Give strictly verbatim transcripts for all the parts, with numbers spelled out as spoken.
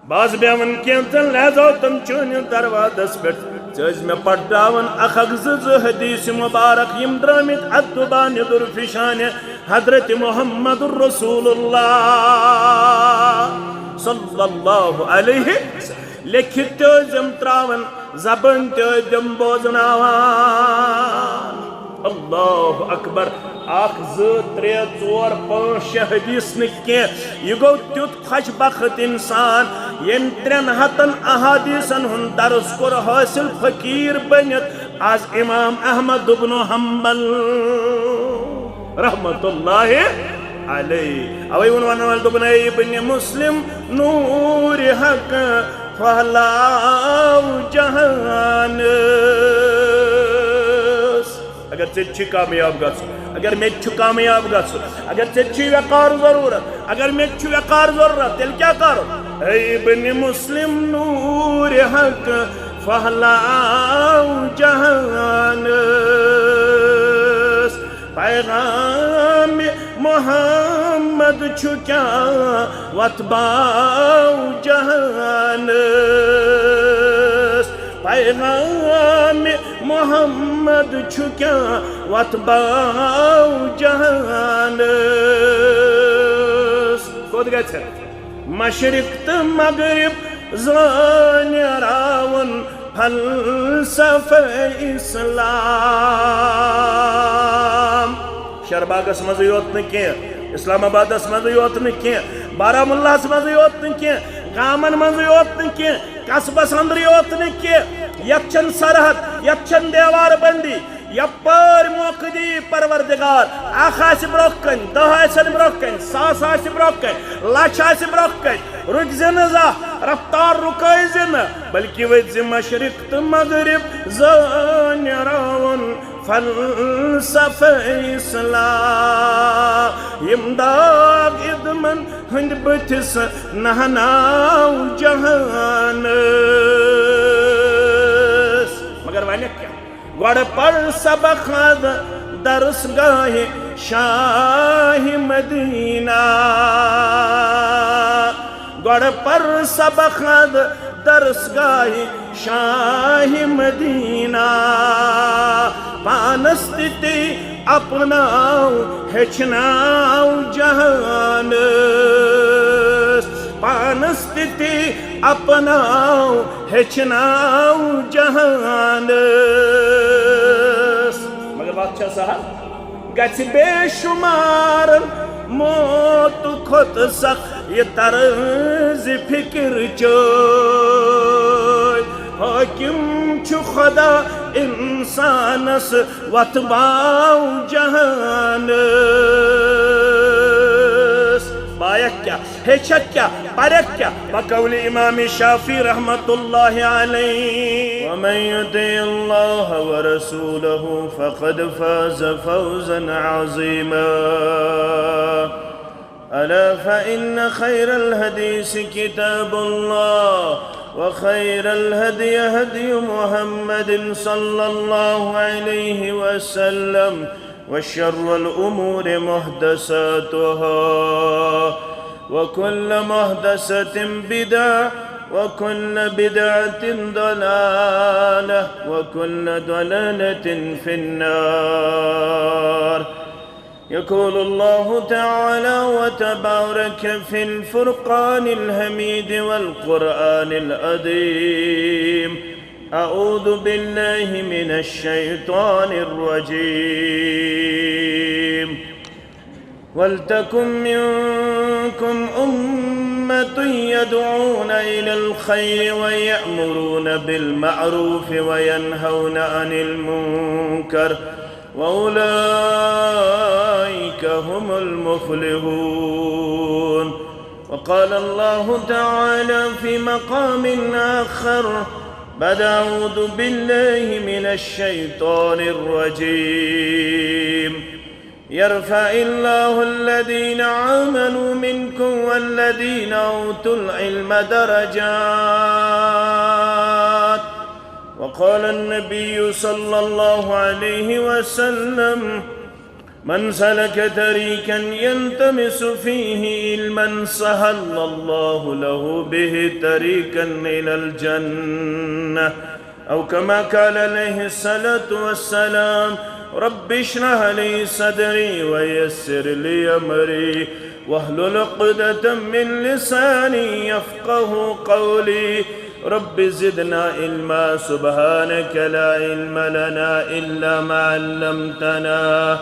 بہٕ آس بیٚہوان کینٛژن لحظاتن چٲنِس دروازس پٮ۪ٹھ۔ ژٕ ٲسۍ مےٚ پرناوان اکھ اکھ زٕ زٕ حدیث مبارک، یِم درٲمٕتۍ اتھ دُبانہِ درفشانہِ حضرت محمد رسول اللہ صلی اللہ علیہ وسلم۔ لیکھِتھ تہِ ٲسۍ یِم ترٛاوان، زبٲنۍ تہِ ٲسۍ یِم بوزناوان۔ اللہ اکبر۔ اکھ، زٕ، ترٛےٚ، ژور، پانٛژھ، شےٚ حدیث نہٕ کینٛہہ۔ یہِ گوٚو تیُتھ خۄش بخت انسان، ییٚمۍ ترٛٮ۪ن ہتن احادیثن ہُنٛد درس کوٚر حٲصِل فقیٖر بٔنِتھ۔ از امام احمد ابن حنبل رحمت اللہ علیہ۔ اوے ووٚن ونن والٮ۪ن، دوٚپُن، اے ابن مسلم، نور حق پھہلاو جہانس۔ اگر ژےٚ تہِ چھُے کامیاب گژھُن، اگر مےٚ تہِ چھُ کامیاب گژھُن، اگر ژےٚ تہِ چھُے وقار ضروٗرت، اگر مےٚ تہِ چھُ وقار ضروٗرت، تیٚلہِ کیٛاہ کرُن؟ اے ابن مسلم، نور حق پھہلاو جہانس۔ پیغام محمد چھُ کیٛاہ وۄتھباو جہانس۔ پیغام محمد چھُ کیٛاہ وۄتھباو جہانس۔ کوٚت گژھِ؟ مشرق تہٕ مغرب زٲنۍ راوُن فلسفہ اسلام۔ شہرباغس منٛزٕے یوت نہٕ کینٛہہ، اسلام آبادس منٛزٕے یوت نہٕ کینٛہہ، بارہمولاہس منٛزٕے یوت نہٕ کینٛہہ، گامن منٛزٕے یوت نہٕ کینٛہہ، قصبس اندرٕے یوت نہٕ کینٛہہ، یتھ چھَنہٕ سرحد، یتھ چھَنہٕ دیوار بندی۔ یپٲرۍ موقع دی پروردگار، اکھ آسہِ برونٛہہ کنہِ، دہ آسن برونٛہہ کنہِ، ساس آسہِ برونٛہہ کنہِ، لچھ آسہِ برونٛہہ کنہِ، رُکزِ نہٕ زانٛہہ، رفتار رُکٲوزِ نہٕ، بلکہِ ؤتھۍ زِ مشرق تہٕ مغرب زٲنۍ راوُن فلسفہ اسلام۔ یِم داغ ادمن ہٕنٛدۍ بٕتھِس نہناو جہانس۔ مگر وۄنۍ کیٛاہ؟ گۄڈٕ پَر سبق از درسگاہِ شاہِ مدینہ۔ گۄڈٕ پَر سبق از درسگاہِ شاہِ مدینہ۔ پانس تہِ تے اپناو، ہیٚچھناو جہانس۔ پانس تہِ تے اپناو، ہیٚچھناو جہانس۔ مگر وَتھ چھا سہل؟ گژھِ بے شمارن موت کھۄتہٕ سخ یہِ طرز فکر چٲنۍ۔ حٲکِم چھُ خدا انسانس وۄتھباو جہانس۔ بایکھ کیٛاہ؟ ہیٚچھکھ کیٛاہ؟ پرکھ کیٛاہ؟ بقول امام شافعی رحمت اللہ علیہ۔ ومن يطع الله ورسوله فقد فاز فوزا عظيما. ألا فإن خير الحديث كتاب الله، وخير الهدي هدي محمد صلى الله عليه وسلم، وشر الأمور محدثاتها، وكل محدثة بدعة، وكل بدعة ضلالة، وكل ضلالة في النار. يقول الله تعالى وتبارك في الفرقان الحميد والقرآن العظيم: أعوذ بالله من الشيطان الرجيم. ولتكن منكم أمة يدعون إلى الخير ويأمرون بالمعروف وينهون عن المنكر، وأولئك هم المفلحون. وقال الله تعالى في مقام آخر بعد أعوذ بالله من الشيطان الرجيم: يرفع الله الذين آمنوا منكم والذين أوتوا العلم درجات. وقال النبي صلى الله عليه وسلم: من سلك طريقا يلتمس فيه علما سهل الله له به طريقا إلى الجنة، أو كما قال عليه الصلاة والسلام. رب اشرح لي صدري ويسر لي أمري واحلل عقدة من لساني يفقه قولي. رب زدنا علما، سبحانك لا علم لنا إلا ما علمتنا،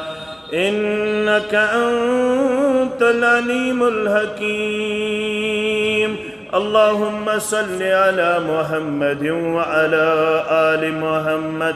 إنك أنت العليم الحكيم. اللهم صل على محمد وعلى آل محمد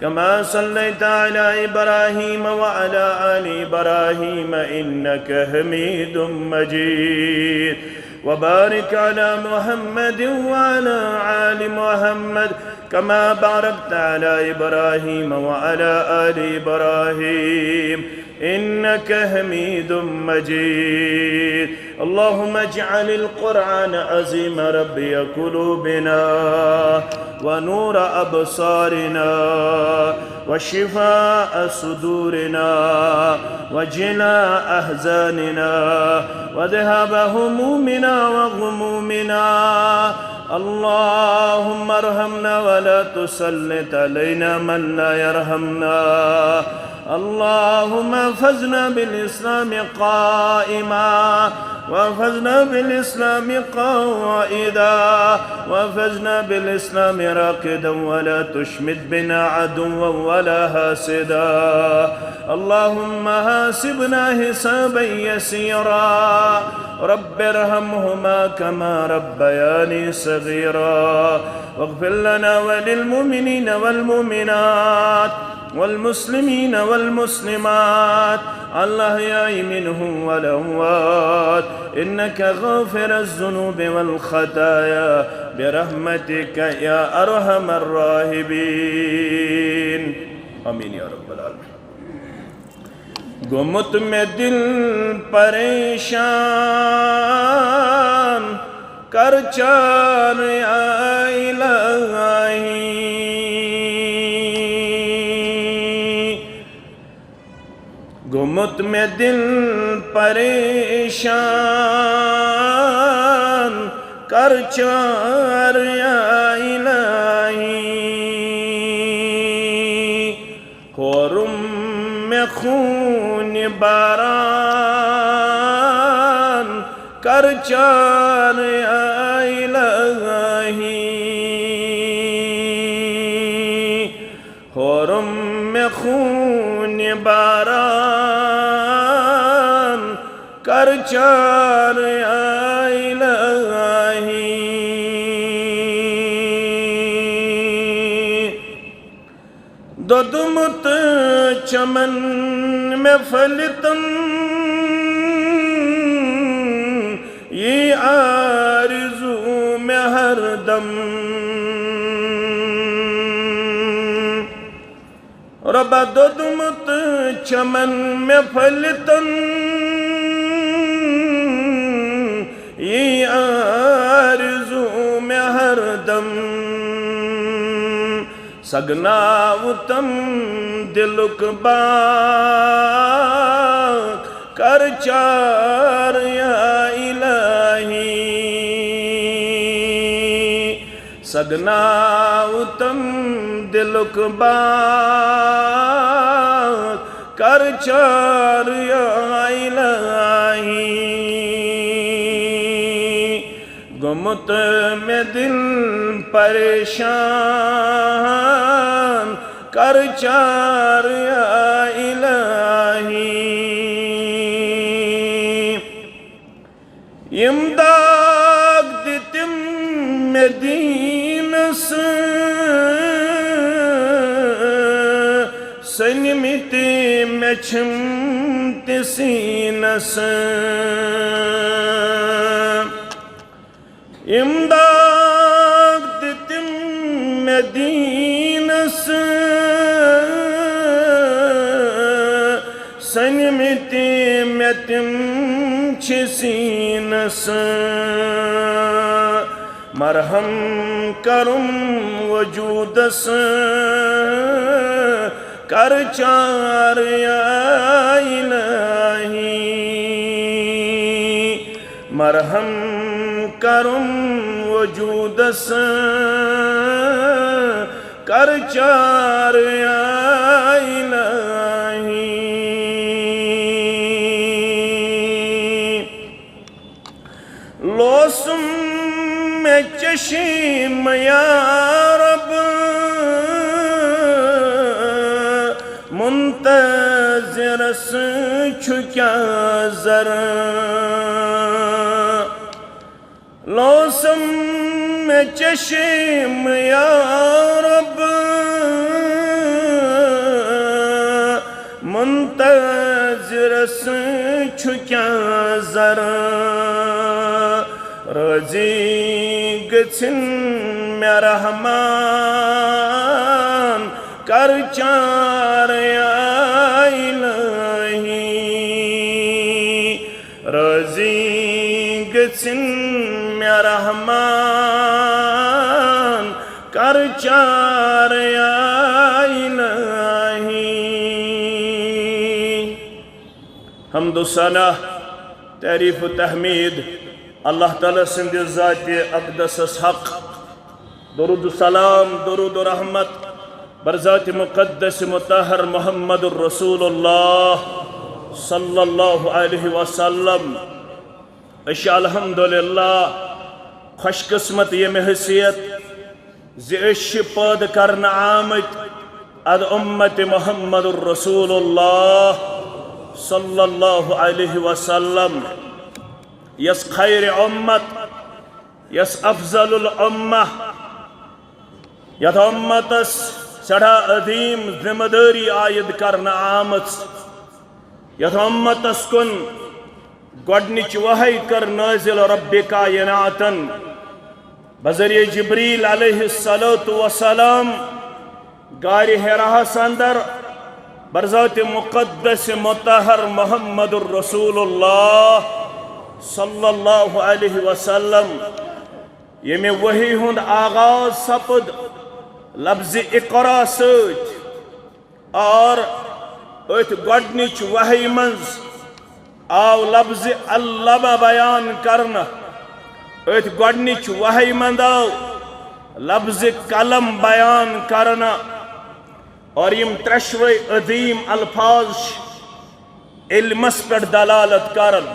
كما صليت على إبراهيم وعلى آل إبراهيم إنك حميد مجيد. وبارك على محمد وعلى آل محمد كما باركت على إبراهيم وعلى آل إبراهيم إنك حميد مجيد. اللهم اجعل القرآن العظيم ربيع قلوبنا ونور أبصارنا وشفاء صدورنا وجلاء أحزاننا وذهاب همومنا وغمومنا. اللهم ارحمنا ولا تسلط علينا من لا يرحمنا. اللهم احفظنا بالإسلام قائما، واحفظنا بالإسلام قائدا، واحفظنا بالإسلام راقدا، ولا تشمت بنا عدوا ولا حاسدا. اللهم حاسبنا حسابا يسيرا. رب ارحمهما كما ربياني صغيرا. واغفر لنا وللمؤمنين والمؤمنات والمسلمين والمسلمات الأحياء منهم والأموات إنك غافر الذنوب والخطايا برحمتك يا أرحم الراحمين. آمين يا رب العالمين. گوٚمُت مےٚ دِل پریشان، کر چار یا الٰہی۔ گوٚمُت مےٚ دِل پریشان، کر چار یا الٰہی۔ ہورُم مےٚ خوٗنہِ باران، کر چار یا الٰہی۔ ہورُم مےٚ خوٗنہِ باران، کر چار یا الٰہی۔ دوٚدمُت چمن مےٚ پھٔلِتن، یی آرزوٗ مےٚ ہردم۔ رۄبا دوٚدمُت چمن مےٚ پھٔلِتن، یی آرزوٗ مےٚ ہردم۔ سگناوُتم دِلُک باغ، کر چار یا الٰہی۔ سگناوُتم دِلُک باغ، کر چار یا الٰہی۔ گوٚمُت مےٚ دِل پریشان، کر چار یا الٰہی۔ یِم داغ دِتِم مےٚ دیٖنس، سٔنمٕتۍ مےٚ چھِم تہِ سیٖنس۔ اِمداد دِتِم مےٚ دیٖنس، سٔنمٕتۍ مےٚ تِم چھِ سیٖنس۔ مرہم کرُم وجوٗدس، کر چار یا الہی، مرحم کرم وجودس، کر چار یا الہی۔ لوسم مےٚ چشم یا رب، منتظرس چھُ کیٛاہ ذرٕ۔ لوسم مےٚ چشم یا رب، منتظرس چھُ کیٛاہ ذرٕ۔ رٲضی گٔژھِن مےٚ رحمان، کر چار یا الہی۔ رٲضی گٔژھِن مےٚ رحمان، کر چار یا الہی۔ حمد و ثنا، تعریف و تحمید اللہ تعالیٰ سٕنٛدِ ذاتِ اقدسس حق۔ درود و سلام، درود و رحمت بر ذات مقدس مطہر محمد الرسول اللہ صلی اللہ علیہ وسلم۔ أسۍ چھِ الحمدللہ خوش قسمت ییٚمہِ حیثیت زِ أسۍ چھِ پٲدٕ کرنہٕ آمٕتۍ اد امت محمد الرسول اللہ صلی اللہ علیہ وسلم، یس خیر امت، یس افضل الامہ، یتھ امتس سٮ۪ٹھاہ عظیم ذمہ دٲری عائد کرنہٕ آمٕژ، یتھ امتس کُن گۄڈنِچ وحی کٔر نٲزِل رب کائناتن بذریعہ جبریل علیہ الصلوۃ والسلام غار حراہس اندر بر ذات مقدس مطہر محمد الرسول اللہ صلی اللہ علیہ وسلم، ییٚمہِ وحی ہُنٛد آغاز سپد لفظ اقرا سۭتۍ۔ اور أتھۍ گۄڈنِچ وحی منٛز آو لفظ علم بیان کرنہٕ، أتھۍ گۄڈنِچ وحی منٛز آو لفظ قلم بیان کرنہٕ۔ اور یِم ترٛٮ۪شوَے عظیم الفاظ چھِ علمس پٮ۪ٹھ دلالت کران،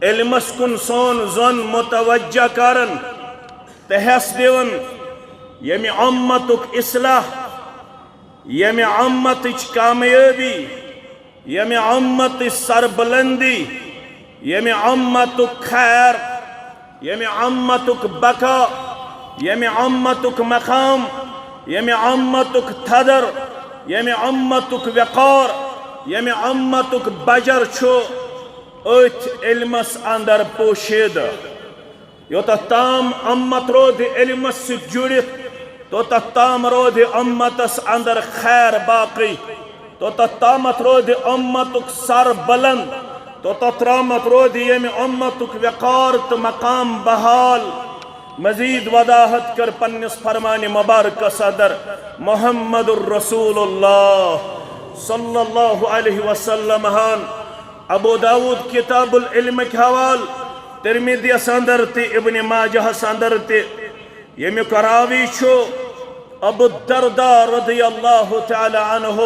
علمس کُن سون ظۄن متوجہ کران تہٕ حٮ۪س دِوان، ییٚمہِ امتُک اصلاح، ییٚمہِ امتٕچ کامیٲبی، ییٚمہِ امتٕچ سربلندی، ییٚمہِ امتُک خیر، ییٚمہِ امتُک بقا، ییٚمہِ امتُک مقام، ییٚمہِ امتُک تھدر، ییٚمہِ امتُک وقار، ییٚمہِ امتُک بجر چھُ، أتھۍ علمس اندر پوشیدٕ۔ یوتتھ تام امت روزِ علمس سۭتۍ جُڑِتھ، توتتھ تام روزِ امتس اندر خیر باقی، توتتھ تامتھ روزِ امتُک سر بلند، توتتھ تامتھ روزِ ییٚمہِ امتُک وقار تہٕ مقام بحال۔ مزید وضاحت کٔر پننِس فرمان مبارکس اندر محمد الرسول اللہ صلی اللہ علیہ وسلم ہن۔ ابو داؤد کتاب العلمٕکۍ حوالہٕ، ترمذیس اندر تہِ، ابن ماجہس اندر تہِ، ییٚمیُک راوی چھُ ابو الدرداء رضی اللہ تعالی عنہ،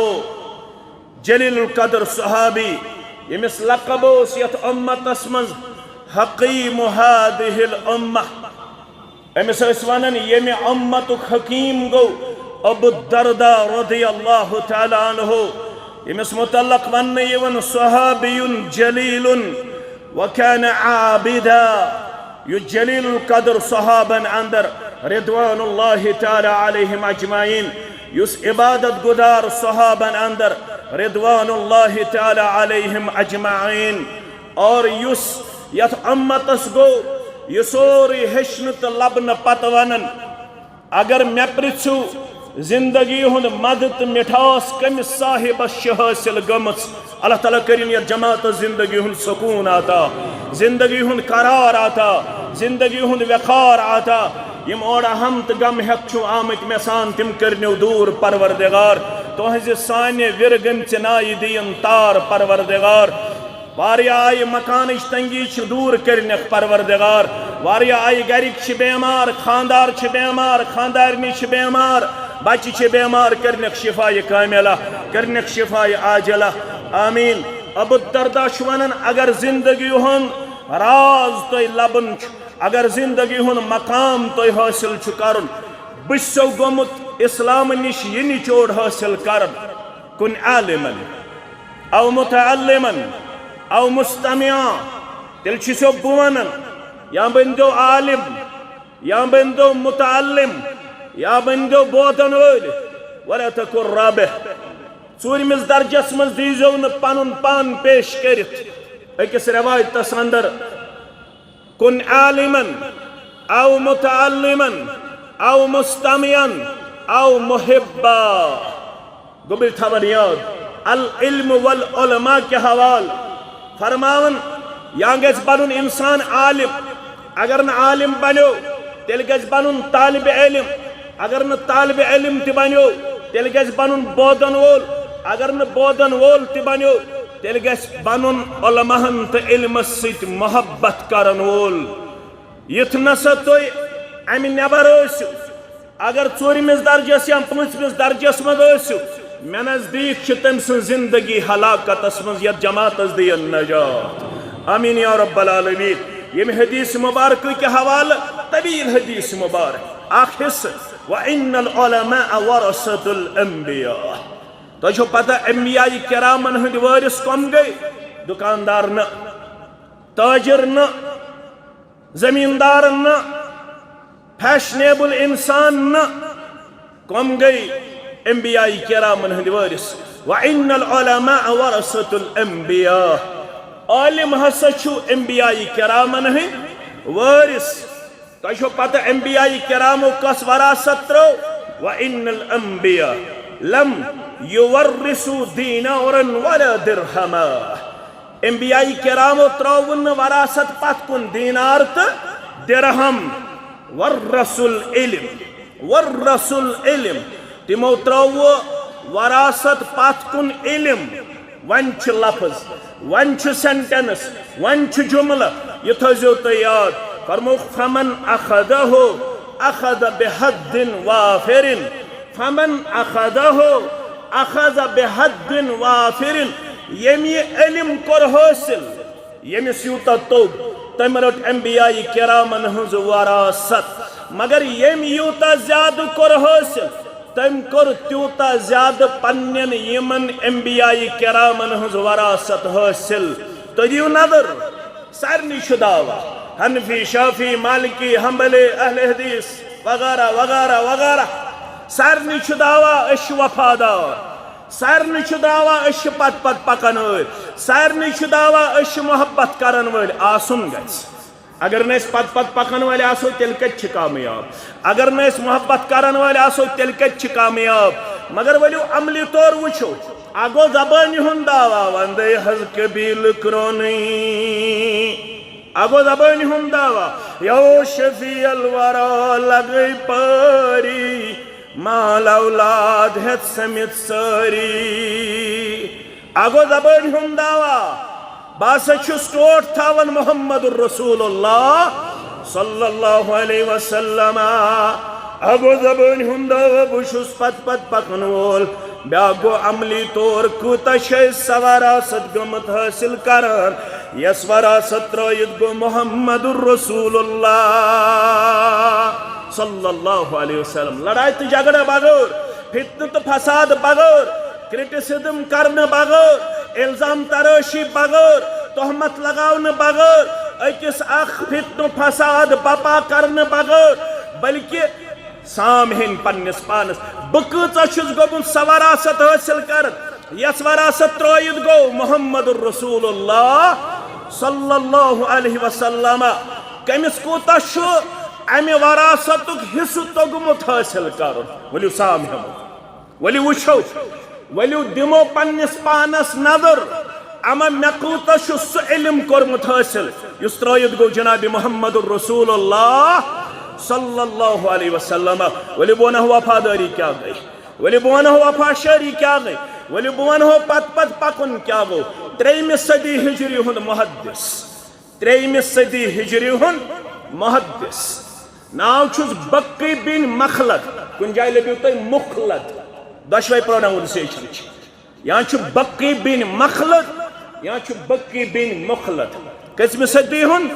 جلیل القدر صحابی، ییٚمِس لقب اوس یتھ امتس منٛز حکیم هذه الامة۔ أمِس ٲسۍ ونان ییٚمہِ امتُک حکیم گوٚو ابو الدرداء رضی اللہ تعالی عنہ، ییٚمِس متعلق وننہٕ یِوان صحابی جلیل وكان عابدا، یُس جلیل القدر صحابن اندر رضوان اللہ تعالی علیہم اجمعین، یُس عبادت گزار صحابن اندر رضوان اللہ تعالی علیہم اجمعین، اور یُس یتھ امتس گوٚو یہِ سورُے ہیٚچھنہٕ تہٕ لبنہٕ پتہٕ ونان، اگر مےٚ پرژھِو، زندگی ہُنٛد مزٕ تہٕ مٹھاس کٔمِس صاحبس چھِ حٲصِل گٔمٕژ؟ اللہ تعالیٰ کٔرِن یتھ جماعتس زندگی ہُنٛد سکوٗن عطا، زندگی ہُنٛد قرار عطا، زندگی ہُنٛد وقار عطا۔ یِم اورٕ ہم تہٕ غم ہٮ۪تھ چھِو آمٕتۍ مےٚ سان، تِم کٔرنیو دوٗر پروردگار۔ تُہنزِ سانہِ وِرٕ گٔمژِ نایہِ دِیِن تار پروردگار۔ واریاہ آیہِ مکانٕچ تنگی چھِ دوٗر کٔرنکھ پروردگار۔ واریاہ آیہِ گرِکۍ چھِ بیمار، خاندار چھِ بیمار، خاندارنہِ چھِ بیمار، بچہِ چھِ بیمار، کٔرنکھ شفایہِ کاملہ، کٔرنکھ شفایہِ عاجلہ۔ آمین۔ ابو الدرداء چھُ ونان، اگر زندگی ہُنٛد راز تُہۍ لبُن چھُ، اگر زندگی ہُنٛد مقام تُہۍ حٲصِل چھُ کرُن، بہٕ چھُسو گوٚمُت اسلام نِش یہِ نچوڑ حٲصِل کرُن، کُنہِ عالمن او متعلمن او مستمعا، تیٚلہِ چھُسو بہٕ ونان، یا بٔنۍزیو عالم، یا بٔنۍزیو متعلم، یا بٔنۍزیو بوزن وٲلۍ، ولا تکن رابح۔ ژوٗرمِس درجس منٛز دیٖزیو نہٕ پنُن پان پیش کٔرِتھ أکِس رٮ۪وایتس اندر۔ کن عالمن او متعلمن او مستمعن او محبا۔ گوٚبٕلۍ تھاوان یاد، العلم والعلماء کہِ حوالہٕ فرماوان، یا گژھِ بنُن انسان عالم، اگر نہٕ عالم بنیو، تیٚلہِ گژھِ بنُن طالب علم، اگر نہٕ طالب علم تہِ بنیو، تیٚلہِ گژھِ بنُن بوزن وول، اگر نہٕ بوزن وول تہِ بنیو، تیٚلہِ گژھِ بنُن علماہن تہٕ علمس سۭتۍ محبت کرن وول۔ یُتھ نسا تُہۍ امہِ نٮ۪بر ٲسِو، اگر ژوٗرمِس درجس یا پٲنٛژمِس درجس منٛز ٲسِو، مےٚ نزدیٖک چھِ تٔمۍ سٕنٛز زندگی ہلاکتس منٛز، یتھ جماعتس دِیِن نجات۔ آمین یا رب العالمین۔ ییٚمہِ حدیث مبارکہٕ کہِ حوالہٕ، طویل حدیث مبارک، اکھ حصہٕ، وَإِنَّ الْعُلَمَاءَ وَرَثَةُ الْأَنْبِيَاءِ۔ تۄہہِ چھو پتہ، انبیاء کرامن ہٕنٛدۍ وٲرث کم گٔے؟ دُکاندار نہٕ، تاجر نہٕ، زمیٖندار نہٕ، فیشنیبل انسان نہٕ، کم گٔے؟ انبیاء کرامن ہٕنٛدۍ وٲرث۔ وَإِنَّ الْعُلَمَاءَ وَرَثَةُ الْأَنْبِيَاءِ۔ عالم ہسا چھُ انبیاء کرامن ہٕنٛدۍ وٲرث۔ تۄہہِ چھو پتہ انبیاء کرامو کس وراثت ترٲو؟ وَإِنَّ الْأَنْبِيَاءَ لَمْ يُوَرِّثُوا دِينَارًا وَلَا دِرْهَمًا۔ انبیاء کرامو ترٲوُن نہٕ وراثت پتھ کُن دینار تہٕ درہم۔ وَرَّثُوا الْعِلْمَ، وَرَّثُوا الْعِلْمَ۔ تِمو ترٲو وراثت پتھ کُن علم۔ وۄنۍ چھِ لفظ، وۄنۍ چھِ سینٹنس، وۄنۍ چھِ جملہٕ۔ یہِ تھٲیزیو تُہۍ یاد۔ فرمووُکھ، فَمَنْ أَخَذَهُ أَخَذَ بِحَظٍّ وَافِرٍ۔ فَمَنْ أَخَذَهُ أَخَذَ بِحَظٍّ وَافِرٍ۔ ییٚمۍ یہِ علم کوٚر حٲصِل، ییٚمِس یوٗتاہ توٚگ، تٔمۍ رٔٹ انبیاء کرامن ہٕنٛز وراثت۔ مگر ییٚمۍ یوٗتاہ زیادٕ کوٚر حٲصِل، تٔمۍ کوٚر تیوٗتاہ زیادٕ پننٮ۪ن یِمن انبیاء کرامن ہٕنٛز وراثت حٲصِل۔ تُہۍ دِیِو نظر، سارنٕے چھُ دعویٰ، حنفی، شافعی، مالکی، حنبلی، اہل حدیث وغیرہ وغیرہ وغیرہ۔ سارنٕے چھُ دعویٰ، أسۍ چھِ وفادار۔ سارنٕے چھُ دعویٰ، أسۍ چھِ پتہٕ پتہٕ پکن وٲلۍ۔ سارنٕے چھُ دعویٰ، أسۍ چھِ محبت کرن وٲلۍ۔ آسُن گژھِ۔ اگر نہٕ أسۍ پتہٕ پتہٕ پکن وٲلۍ آسو، تیٚلہِ کتہِ چھِ کامیاب؟ اگر نہٕ أسۍ محبت کرن وٲلۍ آسو، تیٚلہِ کتہِ چھِ کامیاب؟ مگر ؤلِو عملی طور وٕچھو۔ اگو زبٲنہِ ہُنٛد دعویٰ، وندے حض قبیل کرونی۔ اگو زبٲنہِ ہُنٛد دعویٰ، یو شفیع الورا لگے پٲری، مال اولاد ہیتھ سمت سٲری۔ اگو زبٲنہِ ہُنٛد دعویٰ، بہٕ ہسا چھُس ٹوٹھ تھاوان محمد رسول اللہ صلی اللہ علیہ وسلم۔ اگو زبٲنہِ ہُنٛد دعویٰ، بہٕ چھُس پتہٕ پتہٕ پکن وول۔ بیٛاکھ گوٚو عملی طور کوٗتاہ چھِ أسۍ سۄ وراثت گٔمٕژ حٲصِل کران، یۄس وراثت ترٲوِتھ گوٚو محمد رسول اللہ صلی اللہ علیہ وسلم۔ لڑایہِ تہٕ جھگڑٕ بغٲر، فتنہٕ تہٕ فساد بغٲر، کرٹیسزم کرنہٕ بغٲر، الزام ترٲشی بغٲر، تہمت لگاونہٕ بغٲر، أکِس اکھ فتنہٕ فساد بپا کرنہٕ بغٲر، بلکہِ سامعیٖن پننِس پانس، بہٕ کۭژاہ چھُس گوٚمُت سۄ وراثت حٲصِل کران، یۄس وراثت ترٲوِتھ گوٚو محمد رسول اللہ صلی اللہ علیہ وسلم۔ کٔمِس کوٗتاہ چھُ امہِ وراثتُک حصہٕ توٚگمُت حٲصِل کرُن؟ ؤلِو سامعیٖن، ؤلِو وٕچھو، ؤلِو دِمو پننِس پانس نظر، اما مےٚ کوٗتاہ چھُ سُہ علم کوٚرمُت حٲصِل یُس ترٲوِتھ گوٚو جناب محمد رسول اللہ صلی اللہ علیہ وسلم۔ ؤلِو بہٕ ونہٕ وفادٲری کیٛاہ گٔے۔ ؤلِو بہٕ وَنہو وفا شٲعری کیٛاہ گٔے، ؤلِو بہٕ وَنہو پتہٕ پتہٕ پَکُن کیٛاہ گوٚو۔ ترٛیٚیِمہِ صدی ہجری ہُنٛد محدث، ترٛیٚیِمہِ صدی ہجری ہُنٛد محدث۔ ناو چھُس بقی بن مخلد، کُنہِ جایہِ لٔبِو تُہۍ مُخلد، دۄشوَے pronunciation چھِ۔ یا چھُ بقی بن مخلد، یا چھُ بقی بن مخلد۔ کٔژمہِ صدی ہُنٛد؟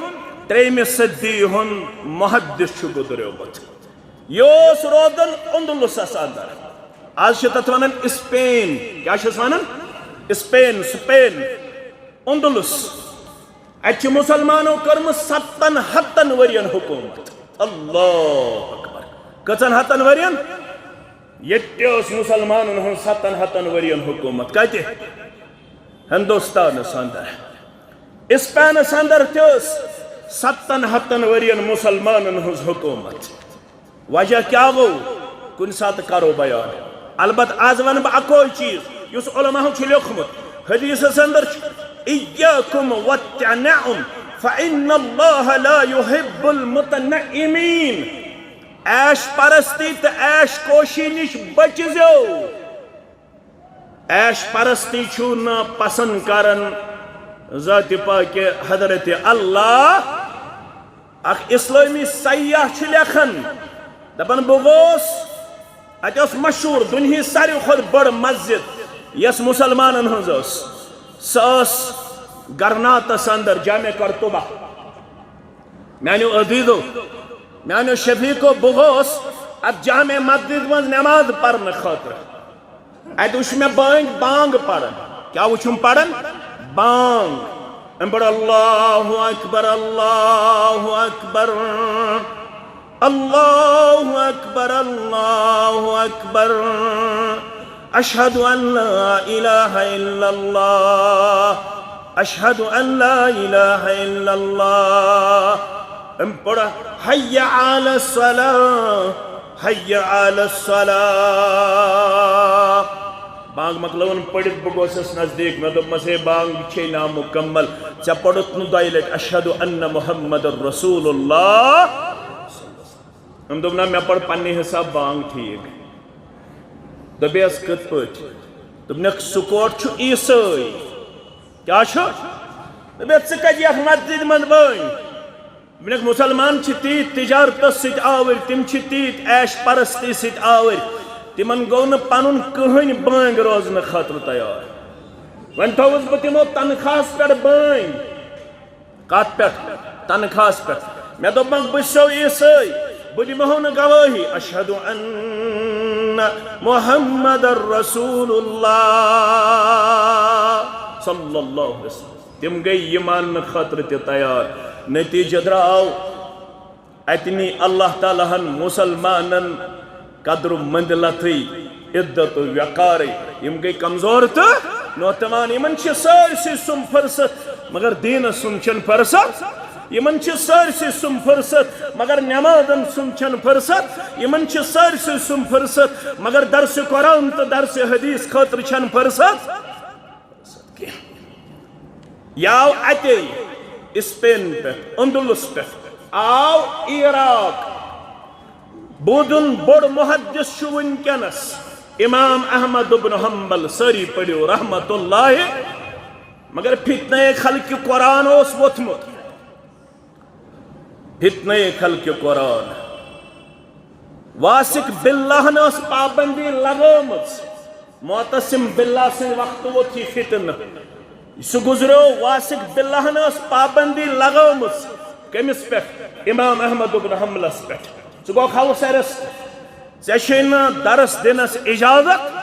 ترٛیٚیِمہِ صدی ہُنٛد محدث چھُ گُزریومُت۔ یہِ اوس روزان اندلسس اندر۔ آز چھِ تتھ ونان اسپین۔ کیٛاہ چھِس ونان؟ اسپین، سپین، اندلس۔ اتہِ چھِ مسلمانو کٔرمٕژ ستن ہتن ؤرین حکومت۔ اللہ اکبر۔ کٔژن ہتن ؤرین؟ ییٚتہِ تہِ ٲس مسلمانن ہٕنٛز ستن ہتن ؤرین حکومت۔ کتہِ؟ ہندوستانس اندر۔ اسپینس اندر تہِ ٲس ستن ہتن ؤرین مسلمانن ہٕنٛز حکومت۔ وجہ کیٛاہ گوٚو؟ کُنہِ ساتہٕ کرو بیان۔ البتہٕ از ونہٕ بہٕ اکوے چیٖز یُس علماہو چھُ لیوٚکھمُت۔ حدیثس اندر چھُ، "ایاکم والتنعم فان اللہ لا یحب المتنعمین"۔ عیش پرستی تہٕ عیش کوشی نِش بٔچزیو۔ عیش پرستی چھُ نہٕ پسند کران ذاتِ پاکِ حضرت اللہ۔ اکھ اسلٲمی سیاح چھُ لیکھان، دپان، بہٕ گوس، اتہِ ٲس مشہوٗر دُنیہٕچ ساروی کھۄتہٕ بٔڑ مسجد، یۄس مسلمانن ہٕنٛز ٲس، سۄ ٲس گرناطس اندر، جامع قرطبہ۔ میانیو عزیزو، میانیو شفیقو، بہٕ گوس اتھ جامع مسجد منٛز نماز پرنہٕ خٲطرٕ۔ اتہِ وُچھ مےٚ بٲنگۍ بانگ پران۔ کیٛاہ وُچھُم پران؟ بانگ۔ أمۍ پٔر، اللہ اکبر، اللہ اکبر، اللہ اکبر، اللہ اکبر، اشہد ان لا الہ الا اللہ، اشہد ان لا الہ الا اللہ۔ أمۍ پٔر، حی علی الصلاۃ، حی علی الصلاۃ۔ بانگ مۄکلٲوٕن پٔرِتھ، بہٕ گوسس نزدیٖک، مےٚ دوٚپمس، "ہے، بانگ چھے نامُکمل، ژےٚ پوٚرُتھ نہٕ دۄیہِ لٹہِ اشہد ان محمد رسول اللہ؟" أمۍ دوٚپ، "نہ، مےٚ پٔر پننہِ حساب بانگ ٹھیٖک۔" دوٚپیس، "کِتھ پٲٹھۍ؟" دوٚپنکھ، "سُہ کوٹ چھُ عیسٲے۔" کیٛاہ چھُ؟ دوٚپیس، "ژٕ کتہِ یتھ مسجد منٛز بٲنگ؟" دوٚپنکھ، مسلمان چھِ تیٖتۍ تجارتس سۭتۍ آوٕرۍ، تِم چھِ تیٖتۍ عیش پرستی سۭتۍ آوٕرۍ، تِمن گوٚو نہٕ پنُن کٕہٕنۍ بٲنگۍ روزنہٕ خٲطرٕ تیار۔ وۄنۍ تھوٚوُس بہٕ تِمو تنخواہس پٮ۪ٹھ بٲنگۍ۔ کتھ پٮ۪ٹھ؟ تنخواہس پٮ۪ٹھ۔ مےٚ دوٚپمکھ، بہٕ چھُسو عیسٲے، بہٕ دِمہو نہٕ گوٲہی، اشہد ان محمد رسول اللہ صلی اللہ علیہ وسلم۔ تِم گٔے یہِ ماننہٕ خٲطرٕ تہِ تیار۔ نتیجہ درٛاو، اتہِ نی اللہ تعالیٰ ہن مسلمانن قدر و منزلتٕے، عزت و وقارٕے۔ یِم گٔے کمزور تہٕ نوتوان۔ یِمن چھِ سٲرسٕے سُم فرصت، مگر دیٖنس سُم چھَنہٕ فرصت۔ یِمن چھِ سٲرسٕے سُم فرصت، مگر نمازن سُم چھَنہٕ فرصت۔ یِمن چھِ سٲرسٕے سُم فرصت، مگر درس قرآن تہٕ درس حدیث خٲطرٕ چھَنہٕ فرصت۔ کینٛہہ۔ یہِ آو اتے اسپین پٮ۪ٹھ، اندلس پٮ۪ٹھ، آو عراق۔ بودُن بوٚڑ محدث چھُ وٕنکیٚنس امام احمد ابن حنبل، سٲری پٔرِو رحمت اللہ۔ مگر فتنہ خلق قرآن اوس ووٚتھمُت۔ فتنہ خلق قرآن۔ واثق باللہن ٲس پابندی لگٲومٕژ۔ معتصم باللہ سٕنٛدِ وقتہٕ ووٚتھ یہِ فتنہٕ۔ سُہ گُزریو، واثق باللہن ٲس پابندی لگٲومٕژ۔ کٔمِس پٮ۪ٹھ؟ امام احمد ابن حنبلس پٮ۪ٹھ۔ ژٕ گوکھ ہاوسرس، ژےٚ چھے نہٕ درس دِنس اجازت۔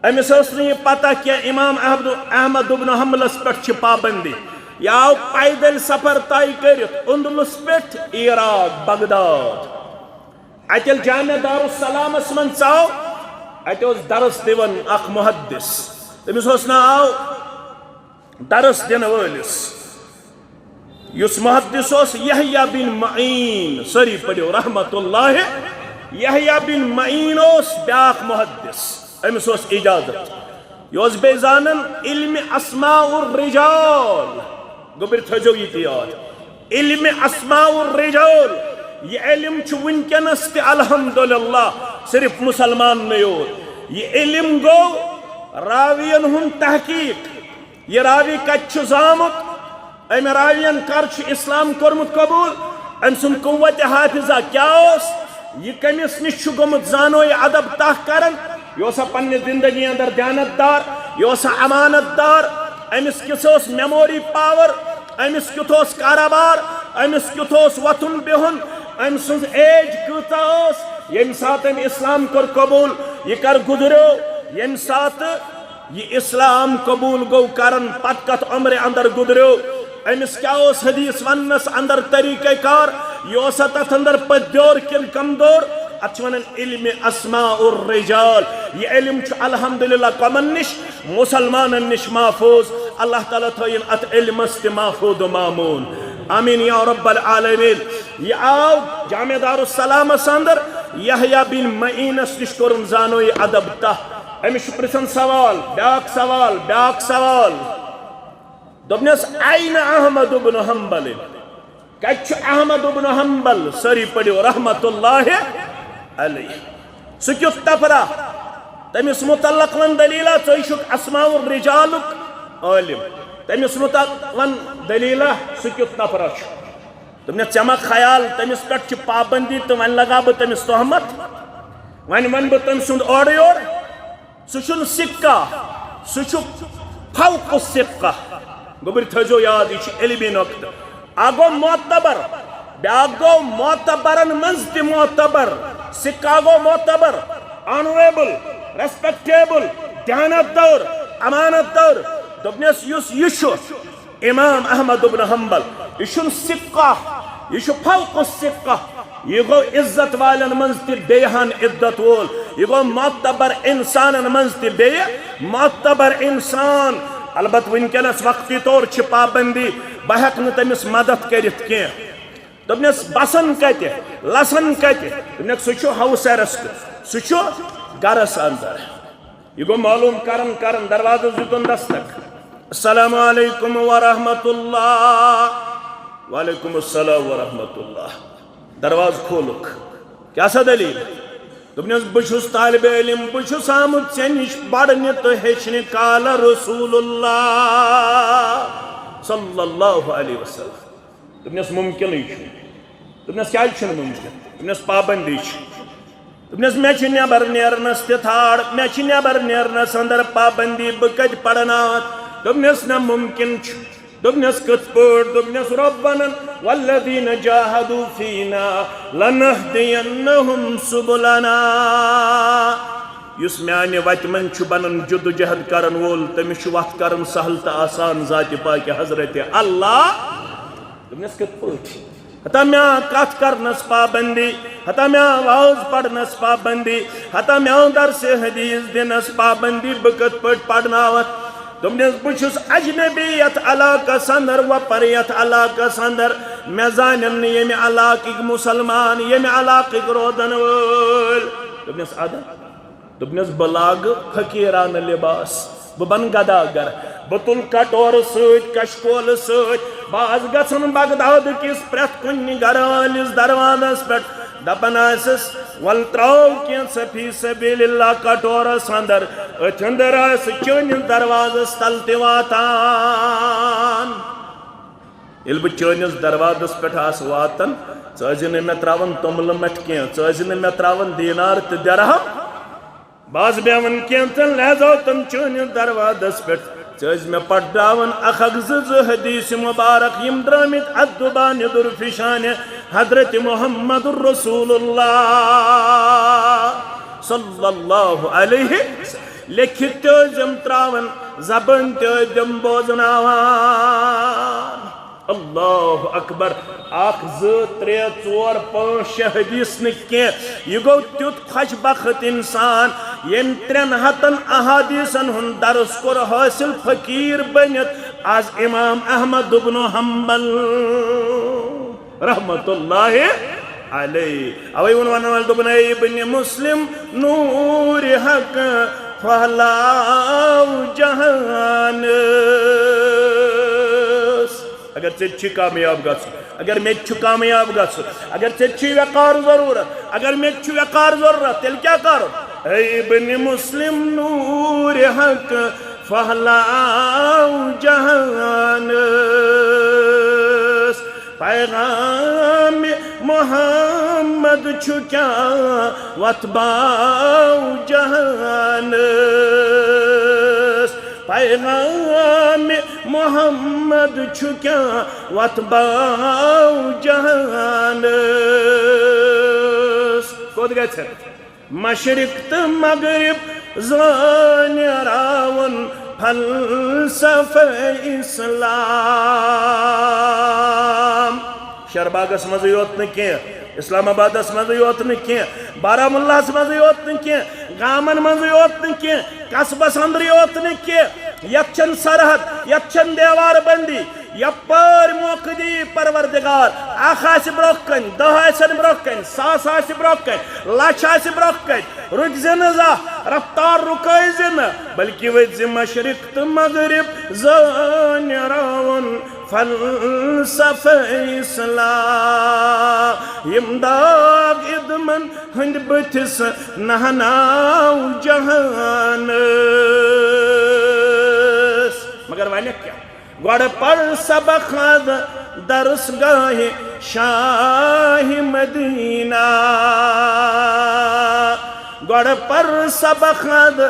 أمِس ٲس نہٕ یہِ پتہ کینٛہہ امام احمد، احمد ابن حنبلس پٮ۪ٹھ چھِ پابندی۔ یہِ آو پیدل سفر طے کٔرِتھ اندلس پٮ۪ٹھ عراق، بغداد۔ اتہِ ییٚلہِ جامع دارالسلامس منٛز ژاو، اتہِ اوس درس دِوان اکھ محدث۔ تٔمِس اوس ناو درس دِنہٕ وٲلِس، یُس محدث اوس یحییٰ بن معین، سٲری پٔرِو رحمت اللہ۔ یحییٰ بن معین اوس بیٛاکھ محدث، أمِس اوس اجازت۔ یہِ اوس بیٚیہِ زانان علم اسماء الرجال۔ گوٚبرۍ تھٲیزیو یہِ تہِ یاد۔ علم اسماء الرجال، یہِ علم چھُ وٕنکیٚنس تہِ الحمدللہ صرف مسلماننٕے یوت۔ یہِ علم گوٚو راوین ہُنٛد تحقیق۔ یہِ راوی کتہِ چھُ زامُت؟ أمۍ راوین کر چھُ اسلام کوٚرمُت قبول؟ أمۍ سُنٛد قوت حافظہ کیٛاہ اوس؟ یہِ کٔمِس نِش چھُ گوٚمُت زانو یہِ ادب تاہ کرن؟ یہِ اوسا پننہِ زندگی اندر دیانت دار؟ یہِ اوسا امانت دار؟ أمِس کِژھ ٲس میموری پاور؟ أمِس کیُتھ اوس کارٕبار؟ أمِس کیُتھ اوس وۄتھُن بِہُن؟ أمۍ سٕنٛز ایج کۭژاہ ٲس ییٚمہِ ساتہٕ أمۍ اسلام کوٚر قبول؟ یہِ کر گُزریو؟ ییٚمہِ ساتہٕ یہِ اسلام قبول گوٚو کرن، پتہٕ کتھ عمرِ اندر گُزریو؟ أمِس کیٛاہ اوس حدیث وننس اندر طریقہ کار؟ یہِ اوسا تتھ اندر پٔتۍ دیور کِنہٕ کمزور؟ اتھ چھِ ونان علم اسماء الرجال۔ یہِ علم چھُ الحمدللہ کمن نِش؟ مسلمانن نِش محفوظ۔ اللہ تعالیٰ تھٲیِن اتھ علمس تہِ محفوظ و مامون۔ آمین یا رب العالمین۔ یہِ آو جامع دارالسلامس اندر، یحییٰ بن معینس نِش کوٚرُن زانو یہِ ادب تاہ۔ أمِس چھُ پرژھان سوال، بیاکھ سوال، بیاکھ سوال۔ دوٚپنس، "أين أحمد بن حنبل؟" کتہِ چھُ احمد ابن حنبل؟ سٲری پٔرِو رحمت اللہ علیہ۔ سُہ کیُتھ تفرا؟ تٔمِس متعلق ون دلیلہ، ژٕ چھُکھ اسماء الرجالُک عٲلم۔ تٔمِس متعلق ون دلیلہ، سُہ کیُتھ تفرا چھُ؟ دوٚپنس، "ژےٚ ما خیال تٔمِس پٮ۪ٹھ چھِ پابندی تہٕ وۄنۍ لگاو بہٕ تٔمِس تہمت؟ وۄنۍ ونہٕ بہٕ تٔمۍ سُنٛد اورٕ یور؟" سُہ چھُنہٕ سکہ، سُہ چھُ فوق السکہ۔ گوٚبرۍ تھٲیزیو یاد، یہِ چھُ علمی نۄقطہٕ۔ اکھ گوٚو معتبر، بیٛاکھ گوٚو معتبرن منٛز تہِ معتبر۔ سکہ گوٚو معتبر، آنریبل، ریسپیکٹیبل، دیانت دار، امانت دار۔ دوٚپنس، یُس یہِ چھُ، امام احمد ابن حنبل، یہِ چھُنہٕ سکہ، یہِ چھُ فوق السکہ۔ یہِ گوٚو عزت والٮ۪ن منٛز تہِ بیٚیہِ ہن عزت وول، یہِ گوٚو معتبر انسانن منٛز تہِ بیٚیہِ معتبر انسان۔ البتہ وٕنکیٚنس وقتی طور چھِ پابندی، بہٕ ہٮ۪کہٕ نہٕ تٔمِس مدد کٔرِتھ کینٛہہ۔ دوٚپنس، "بسان کتہِ؟ لسان کتہِ؟" دوٚپنکھ، "سُہ چھُ ہاوسرس تہٕ سُہ چھُ گرس اندر۔" یہِ گوٚو معلوم کران کران، دروازس دیُتن دستک۔ "السلام علیکم ورحمۃ اللہ۔" "وعلیکم السلام ورحمۃ اللہ۔" دروازٕ کھولُکھ۔ "کیٛاہ سا دٔلیٖل؟" دوٚپنس، "بہٕ چھُس طالب علم، بہٕ چھُس آمُت ژےٚ نِش پرنہِ تہٕ ہیٚچھنہِ۔ قال رسول اللہ صلی اللہ علیہ وسلم۔" دوٚپنس، "مُمکِنٕے چھُنہٕ۔" دوٚپنس، "کیٛازِ چھُنہٕ مُمکِن؟" دوٚپنس، "پابندی چھِ۔" دوٚپنس، "مےٚ چھِ نٮ۪بر نیرنس تہِ تھاڑ، مےٚ چھِ نٮ۪بر نیرنس اندر پابندی، بہٕ کتہِ پرناوتھ؟" دوٚپنس، "نہ، مُمکِن چھُ۔" دوٚپنس، "کِتھ پٲٹھۍ؟" دوٚپنس، "رب ونان، والذین جاہدوا فینا لنہدینہم سبلنا۔" یُس میانہِ وتہِ منٛز چھُ بنان جدوجہد کرن وول، تٔمِس چھُ وتھ کرُن سہل تہٕ آسان ذاتِ پاکہِ حضرت اللہ۔ دوٚپنس، "کِتھ پٲٹھۍ؟" ہتا مےٚ کتھ کرنس پابندی، ہتا مےٚ واز پرنس پابندی، ہتا مےٚ درس حدیث دِنس پابندی، بہٕ کِتھ پٲٹھۍ پرناوتھ؟ دوٚپنس، "بہٕ چھُس اجنبی یتھ علاقس اندر، وۄپر یتھ علاقس اندر، مےٚ زانن نہٕ ییٚمہِ علاقٕکۍ مسلمان، ییٚمہِ علاقٕکۍ روزن وٲلۍ۔" دوٚپنس، "ادٕ؟" دوٚپنس، "بہٕ لاگہٕ فقیرانہٕ لباس، بہٕ بنہٕ گداگر، بہٕ تُلہٕ کٹورٕ سۭتۍ، کشکولہٕ سۭتۍ، بہٕ آسہٕ گژھان بغداد کِس پرٛٮ۪تھ کُنہِ گرٕ وٲلِس دروازس پٮ۪ٹھ، دپان آسس، 'ول ترٛاو کینٛژھا فی سبیل اللہ کٹورس اندر، أتھۍ اندر آسہٕ چٲنِس دروازس تل تہِ واتان۔ ییٚلہِ بہٕ چٲنِس دروازس پٮ۪ٹھ آسہٕ واتان، ژٕ ٲسۍ زِ نہٕ مےٚ ترٛاوان توٚملہٕ مَٹھ کینٛہہ، ژٕ ٲسۍ زِ نہٕ مےٚ ترٛاوان دینار تہٕ درہم۔'" بہٕ آسہٕ بیٚہوان کینٛژن لحظاتن چٲنِس دروازس پٮ۪ٹھ۔ ژٕ ٲسۍ مےٚ پرناوان اکھ اکھ زٕ زٕ حدیث مبارک، یِم درٲمٕتۍ اتھ زبانہِ درفشانہِ حضرت محمد رسول اللہ صلی اللہ علیہ وسلم۔ لیکھِتھ تہِ ٲسۍ یِم ترٛاوان، زبٲنۍ تہِ ٲسۍ یِم بوزناوان۔ اللہ اکبر۔ اکھ، زٕ، ترٛےٚ، ژور، پانٛژھ، شےٚ حدیث نہٕ کینٛہہ۔ یہِ گوٚو تیُتھ خۄش بخت انسان، ییٚمۍ ترٛٮ۪ن ہتن احادیثن ہُنٛد درس کوٚر حٲصِل، فقیٖر بٔنِتھ آز امام احمد ابن حنبل رحمت اللہ علیہ۔ اوے ووٚن ونن والٮ۪ن، دوٚپُن، "اے ابن مسلم، نور حق پھہلاو جہانس۔" اگر ژےٚ تہِ چھُے کامیاب گژھُن، اگر مےٚ تہِ چھُ کامیاب گژھُن، اگر ژےٚ تہِ چھُے وقار ضروٗرت، اگر مےٚ تہِ چھُ وقار ضروٗرت، تیٚلہِ کیٛاہ کَرُن؟ اے ابن مسلم نور حق پھہلاو جہانس، پیغام محمد چھُ کیٛاہ وۄتھباو جہانس۔ پیغام محمد چھُ کیٛاہ وۄتھباو جہانس۔ کوٚت گژھِ؟ مشرق تہٕ مغرب زٲنۍ راوُن فلسفہٕ اسلام۔ شہرباغس منٛزٕے یوت نہٕ کینٛہہ، اسلام آبادس منٛزٕے یوت نہٕ کینٛہہ، بارہمولاہس منٛزٕے یوت نہٕ کینٛہہ، گامن منٛزٕے یوت نہٕ کینٛہہ، قصبس اندرٕے یوت نہٕ کینٛہہ، یتھ چھنہٕ سرحد، یتھ چھنہٕ دیوار بندی، یپٲرۍ موقعہٕ دی پروردگار، اکھ آسہِ برونٛہہ کنہِ، دہ آسن برونٛہہ کنہِ، ساس آسہِ برونٛہہ کنہِ، لچھ آسہِ برونٛہہ کنہِ، رُکزِ نہٕ زانٛہہ، رفتار رُکٲوزِ نہٕ، بلکہِ ؤتھۍ زِ مشرق تہٕ مغرب زٲنۍ راوُن فلسفہٕ اسلام۔ یِم داغ ادمن ہٕنٛدۍ بٕتھِس نہناو جہانس۔ مگر ونکھ کیٛاہ؟ گۄڈٕ پَر سبق اَتھ درسگاہِ شاہِ مدینہ۔ گۄڈٕ پَر سبق اَتھ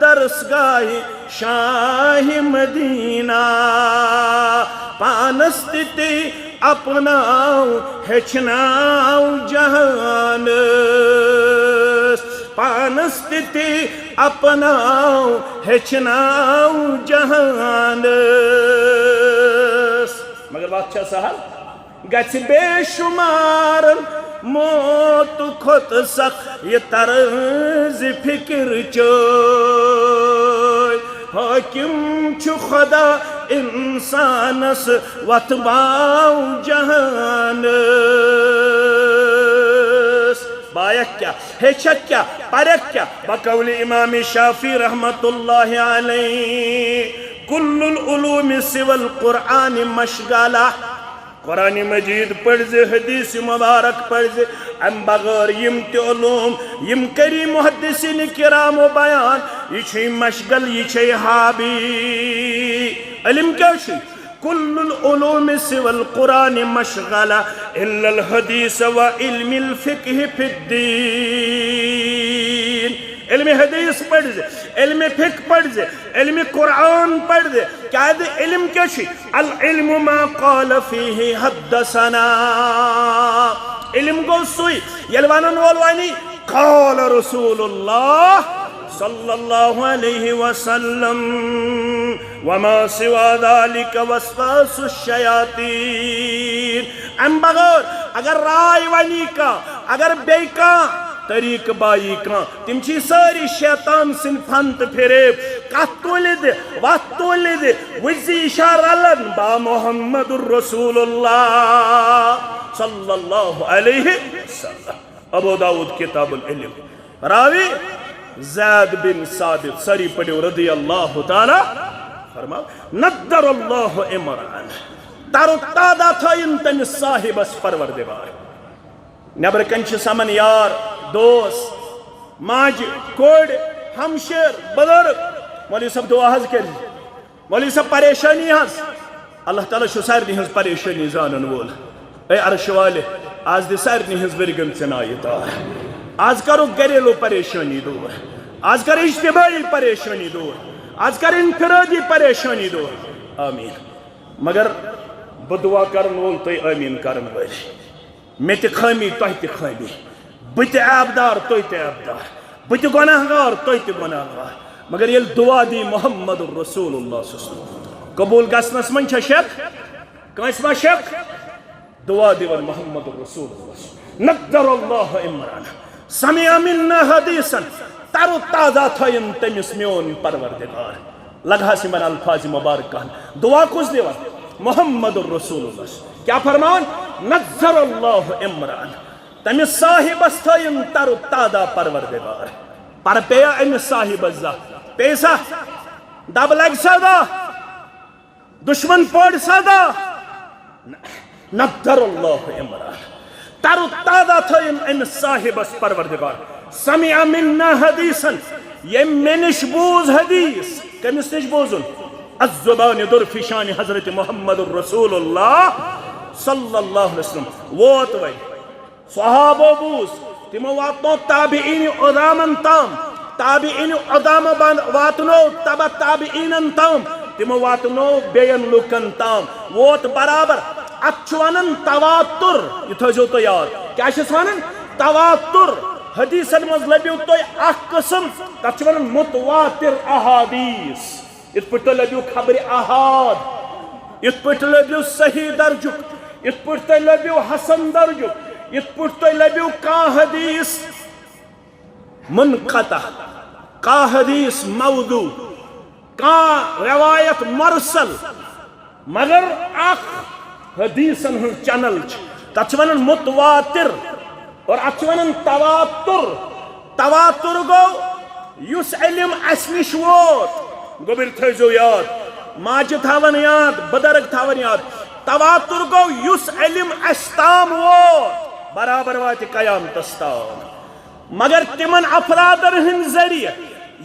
درسگاہِ شاہِ مدینہ۔ پانس تہِ تی اپناو، ہیٚچھناو جہانس۔ پانس تہِ تی اپناو، ہیٚچھناو جہانس۔ مگر وَتھ چھا سہل؟ گژھِ بے شمارن موت کھۄتہٕ سخ یہِ طرز فکر چٲنۍ۔ حٲکِم چھُ خدا اِنسانس وۄتھباو جہانس۔ بایکھ کیٛاہ، ہیٚچھکھ کیٛاہ، پرکھ کیٛاہ؟ بقول امام شافعی رحمت اللہ علیہ، کل العلوم سوى القرآن مشغلہ۔ قرآن مجید پٔرۍ زِ، حدیث مبارک پٔرۍ زِ، امہِ بغٲر یِم تہِ علوم، یِم کٔری محدثین کرامو بیان، یہِ چھُے مشغل، یہِ چھے ہابی۔ علم کیٛاہ چھُے؟ کل العلوم سوى القرآن مشغلہ الا الحدیث وعلم الفقہ فی الدین۔ علم حدیث پٔرۍ زِ، علم فقہ پٔرۍ زِ، علم قرآن پٔرۍ زِ۔ کیٛازِ علم کیٛاہ چھُ؟ العلم ما قال فیہ حدثنا۔ علم گوٚو سُے، ییٚلہِ ونن وول ونی، قال رسول اللہ صلی اللہ علیہ وسلم، وما سوى ذلك وسواس الشياطين۔ امہِ بغٲر اگر راے ونی کانٛہہ، اگر بیٚیہِ کانٛہہ طریٖقہٕ بایی کانٛہہ، تِم چھِ سٲری شیطان سٕنٛدۍ فن تہٕ فریب۔ کتھ تُلہِ دِ، وتھ تُلہِ دِ، وٕچھ زِ یہِ چھا رلان با محمد رسول اللہ صلی اللہ علیہ وسلم۔ ابو داؤد کتاب العلم، راوی زید بن ثابت، سٲری پٔرِو رضی اللہ تعالیٰ، فرماو، نضر اللہ امرأن، تر و تازہ تھٲیِن تٔمِس صاحبس پروردگار۔ نٮ۪برٕ کنہِ چھِ سمن یار، دوس، ماجہِ، کورِ، ہمشیر، بُزرگ۔ مولوی صٲب، دعا حظ کٔرِو۔ مولوی صٲب، پریشٲنی حظ۔ اللہ تعالیٰ چھُ سارنٕے ہٕنٛز پریشٲنی زانن وول۔ اے عرش والے، آز دِ سارنٕے ہٕنٛز ؤرگن ژےٚ نایہِ تار۔ آز کرو گھریلو پریشٲنی دوٗر۔ آز کر اجتماعی پریشٲنی دوٗر۔ آز کر انفرادی پریشٲنی دوٗر۔ آمین۔ مگر بہٕ دعا کرن وول، تُہۍ آمین کرن وٲلۍ۔ مےٚ تہِ خٲمی، تۄہہِ تہِ خٲمی۔ بہٕ تہِ عیبدار، تُہۍ تہِ عیبدار۔ بہٕ تہِ گۄناہگار، تُہۍ تہِ گۄناہگار۔ مگر ییٚلہِ دُعا دی محمد رسول اللہ صلی اللہ علیہ وسلم، قبوٗل گژھنس منٛز چھا شک؟ کٲنٛسہِ ما شک؟ دُعا دِوان محمد رسول اللہ صلی اللہ علیہ وسلم۔ نضر اللہ امرأن سمع منا حدیثا، تر و تازہ تھٲیِن تٔمِس میون پروردگار۔ لگہس یِمن الفاظ مبارکن۔ دعا کُس دِوان؟ محمد رسول اللہ۔ کیٛاہ فرماوان؟ نضر اللہ امرأن، تٔمِس صاحبس تھٲیِن تر و تازہ پروردگار۔ پر پیٚیا أمِس صاحبس زانٛہہ؟ پیٚیہِ سا؟ دب لگہِ سا زانٛہہ؟ دشمن پٲڑ سا زانٛہہ؟ نَضَّرَ اللَّهُ امْرَأً۔ تَرُ تازہ تھٲیِن أمِس صاحبس پروردگار۔ سَمِعَ مِنَّا حَدِيثًا، ییٚمۍ مےٚ نِش بوٗز حدیث۔ کٔمِس نِش بوٗزُن؟ الزبان درفشان حضرت محمد رسول اللہ صلی اللہ علیہ وسلم۔ ووت وۄنۍ۔ صحابو بوٗز، تِمو واتنو تابعین عظامن تام، تابعین عظامو بن-، واتنو تبع تابعینن تام، تِمو واتنو بیٚین لوٗکن تام۔ ووت برابر۔ اتھ چھُ ونان تواتر۔ یہِ تھٲیزیو تُہۍ یاد۔ کیٛاہ چھِس ونان؟ تواتر۔ حدیثن منٛز لٔبِو تُہۍ اکھ قٕسم، تتھ چھِ ونان متواتر احادیث۔ یِتھ پٲٹھۍ تُہۍ لٔبِو خبرِ احاد، یِتھ پٲٹھۍ لٔبِو صحیح درجُک، یِتھ پٲٹھۍ تُہۍ لٔبِو حسن درجُک، یِتھ پٲٹھۍ تُہۍ لٔبِو کانٛہہ حدیث منقطع، کانٛہہ حدیث موضوع، کانٛہہ روایت مرسل، مگر اکھ حدیثن ہٕنٛز چینل چھِ، تتھ چھِ ونان متواتر اور اتھ چھِ ونان تواتر۔ تواتر گوٚو یُس علم اسہِ نِش ووت، گوٚبٕرۍ تھٲیزیو یاد، ماجہِ تھاون یاد، بُزرگ تھاون یاد۔ تواتر گوٚو یُس علم اسہِ تام ووت، برابر واتہِ قیامتس تام۔ مگر تِمن افرادن ہٕنٛدۍ ذٔریعہٕ،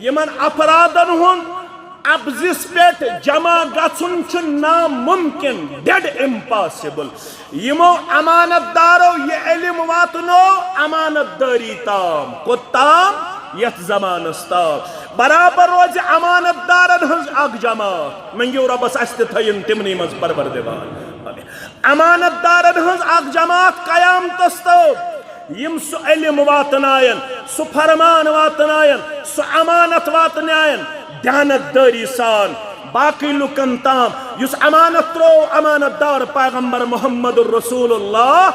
یِمن افرادن ہُنٛد اپزِس پٮ۪ٹھ جمع گژھُن چھُ ناممکن، dead impossible۔ یِمو امانت دارو یہِ علم واتنو امانت دٲری تام۔ کوٚت تام؟ یتھ زمانس تام۔ برابر روزِ امانت دارن ہٕنٛز اکھ جماعت۔ منگیو رۄبس اسہِ تہِ تھٲیِن تِمنٕے منٛز پروردگار۔ امانت دارن ہٕنٛز اکھ جماعت قیامتس تام۔ یِم سُہ علم واتناین، سُہ فرمان واتناین، سُہ امانت واتناین دیانت دٲری سان باقٕے لُکن تام۔ یُس امانت ترٛوو امانت دار پیغمبر محمد رسول اللہ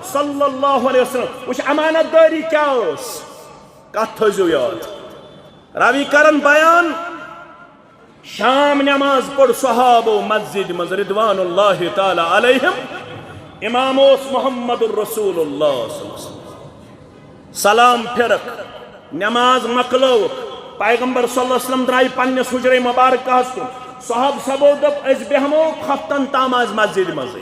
صلی اللہ علیہ وسلم۔ وٕچھ، امانت دٲری کیٛاہ ٲس؟ کتھ تھٲیزیو یاد۔ راوی کرن بیان، شام نماز پٔر صحابو مسجد منٛز رضوان اللہ تعالی علیہم۔ امام اوس محمد رسول اللہ صلی اللہ علیہ وسلم۔ سلام پھرکھ، نماز مۄکلٲوٕکھ، پیغمبر صلی اللہ علیہ وسلم درٛاے پننِس حجرے مبارکہس کُن۔ صحابہٕ سبو دوٚپ، أسۍ بیٚہمو خۄفتن تام از مسجد منٛزٕے۔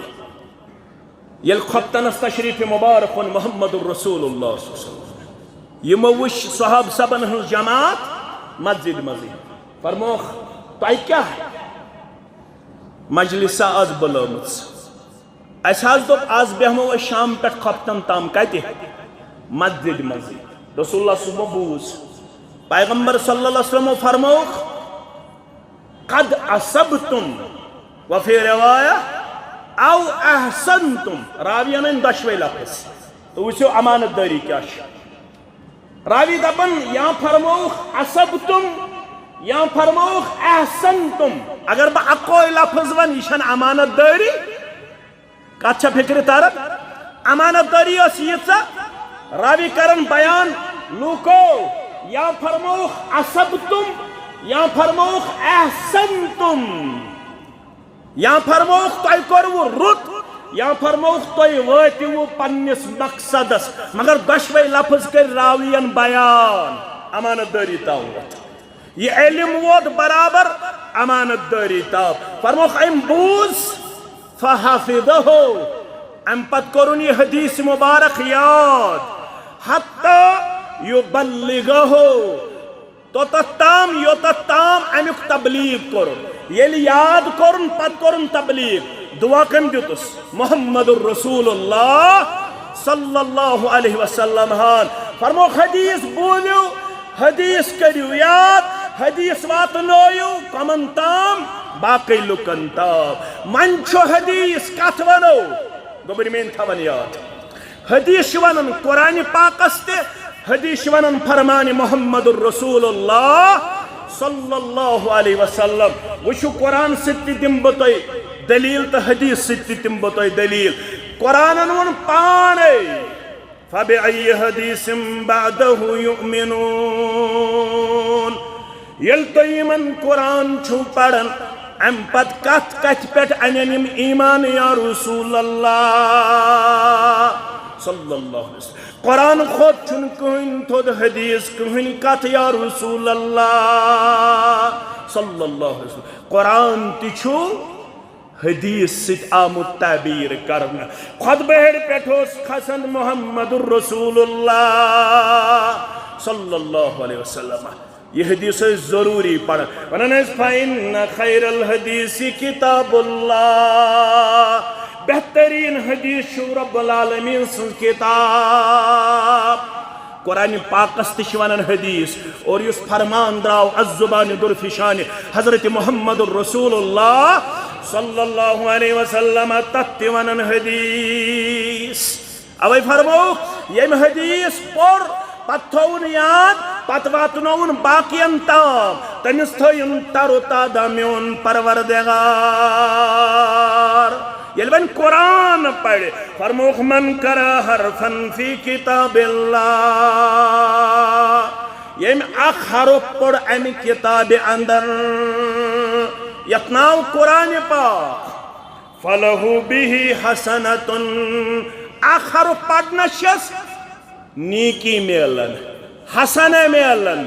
ییٚلہِ خۄفتنس تشریف مبارک اوٚن محمد رسول اللہ صلی اللہ علیہ وسلم، یِمو وٕچھ صحابہٕ سبن ہٕنٛز جماعت مسجد منٛزٕے۔ فرمووُکھ، تۄہہِ کیٛاہ مجلسہ از بُلٲومٕژ؟ اسہِ حظ دوٚپ، از بیٚہمو أسۍ شام پٮ۪ٹھ خۄفتن تام۔ کتہِ؟ مسجد منٛزٕے۔ رسول اللہ صلی اللہ علیہ وسلم بوٗز۔ پیغمبر صلی اللہ علیہ وسلمو فرمووُکھ، قد اصبتم، وفی روایہ، او احسنتم۔ راوین أنۍ دۄشوے لفظ۔ تہٕ وٕچھِو امانت دٲری کیٛاہ چھِ۔ راوی دپان، یا فرمووُکھ اصبتم، یا فرمووُکھ احسنتم۔ اگر بہٕ اکوے لفظ ونہٕ، یہِ چھنہٕ امانت دٲری؟ کتھ چھا فکرِ تران؟ امانت دٲری ٲس ییٖژاہ، راوی کرن بیان، لوٗکو، یا فرمووُکھ اصبتم، یا فرمووُکھ احسنتم۔ یا فرمووُکھ، تۄہہِ کوٚروٕ رُت، یا فرمووُکھ، تُہۍ وٲتِوٕ پننِس مقصدس۔ مگر دۄشوے لفظ کٔرۍ راوین بیان۔ امانت دٲری تام ووت۔ یہِ علم ووت برابر امانت دٲری تام۔ فرمووُکھ، أمۍ بوٗز، فحفظہ، امہِ پتہٕ کوٚرُن یہِ حدیث مبارک یاد، حتی یبلغہ، توٚتتھ تام یوٚتتھ تام امیُک تبلیغ کوٚرُن۔ ییٚلہِ یاد کوٚرُن، پتہٕ کوٚرُن تبلیغ۔ دعا کٔمۍ دیُتُس؟ محمد رسول اللہ صلی اللہ علیہ وسلم ہن۔ فرمووُکھ، حدیث بوٗزِو، حدیث کٔرِو یاد، حدیث واتنٲیِو کمن تام؟ باقٕے لُکن تام۔ وۄنۍ چھُ حدیث، کتھ ونو؟ گوٚبرۍ میٲنۍ تھاوان یاد۔ حدیث چھِ ونان قرآن پاکس تہِ، حدیث چھِ ونان فرمان محمد رسول اللہ صلی اللہ علیہ وسلم۔ وٕچھِو، قرآن سۭتۍ تہِ دِمہٕ بہٕ تۄہہِ دلیل تہٕ حدیث سۭتۍ تہِ دِمہٕ بہٕ تۄہہِ دلیل۔ قرآنن ووٚن پانے، فبأي حديث بعده يؤمنون۔ ییٚلہِ تُہۍ یِمن قرآن چھِو پران، امہِ پتہٕ کتھ کتھِ پٮ۪ٹھ انن یِم ایمان یا رسول اللہ صلی اللہ علیہ وسلم؟ قرآن کھۄتہٕ چھُنہٕ کٕہٕنۍ تھوٚد حدیث، کٕہٕنۍ کتھ یا رسول اللہ صلی اللہ علیہ وسلم۔ قرآن تہِ چھُ، حدیث سۭتۍ آمُت تعبیر کرنہٕ۔ خطبہٕ ہیٚرِ پٮ۪ٹھ اوس کھسان محمد رسول اللہ صلی اللہ علیہ وسلم۔ یہِ حدیث ٲسۍ ضروٗری پران۔ ونان ٲسۍ، "فإن خیر الحدیث کتاب اللہ۔" بہترین حدیث چھُ رب العالمین سٕنٛز کتاب۔ قرآن پاکس تہِ چھِ ونان حدیث، اور یُس فرمان درٛاو از زبان درفشان حضرت محمد رسول اللہ صلی اللہ علیہ وسلم، تتھ تہِ ونان حدیث۔ اوے فرمووُکھ، ییٚمۍ حدیث پوٚر، پتہٕ تھووُن یاد، پتہٕ واتنووُن باقین تام، تٔمِس تھٲیِن تر و تازہ میون پروردگار۔ ییٚلہِ وۄنۍ قرآن پرِ، فرمووُکھ، "من قرأ حرفا فی کتاب اللہ"، ییٚمۍ اکھ حرف پوٚر امہِ کتابہِ اندر، یتھ ناو قرآن پاک، "فلہ بہ حسنۃ"، اکھ حرف پرنس چھس نیکی میلان، حسنہ میلان،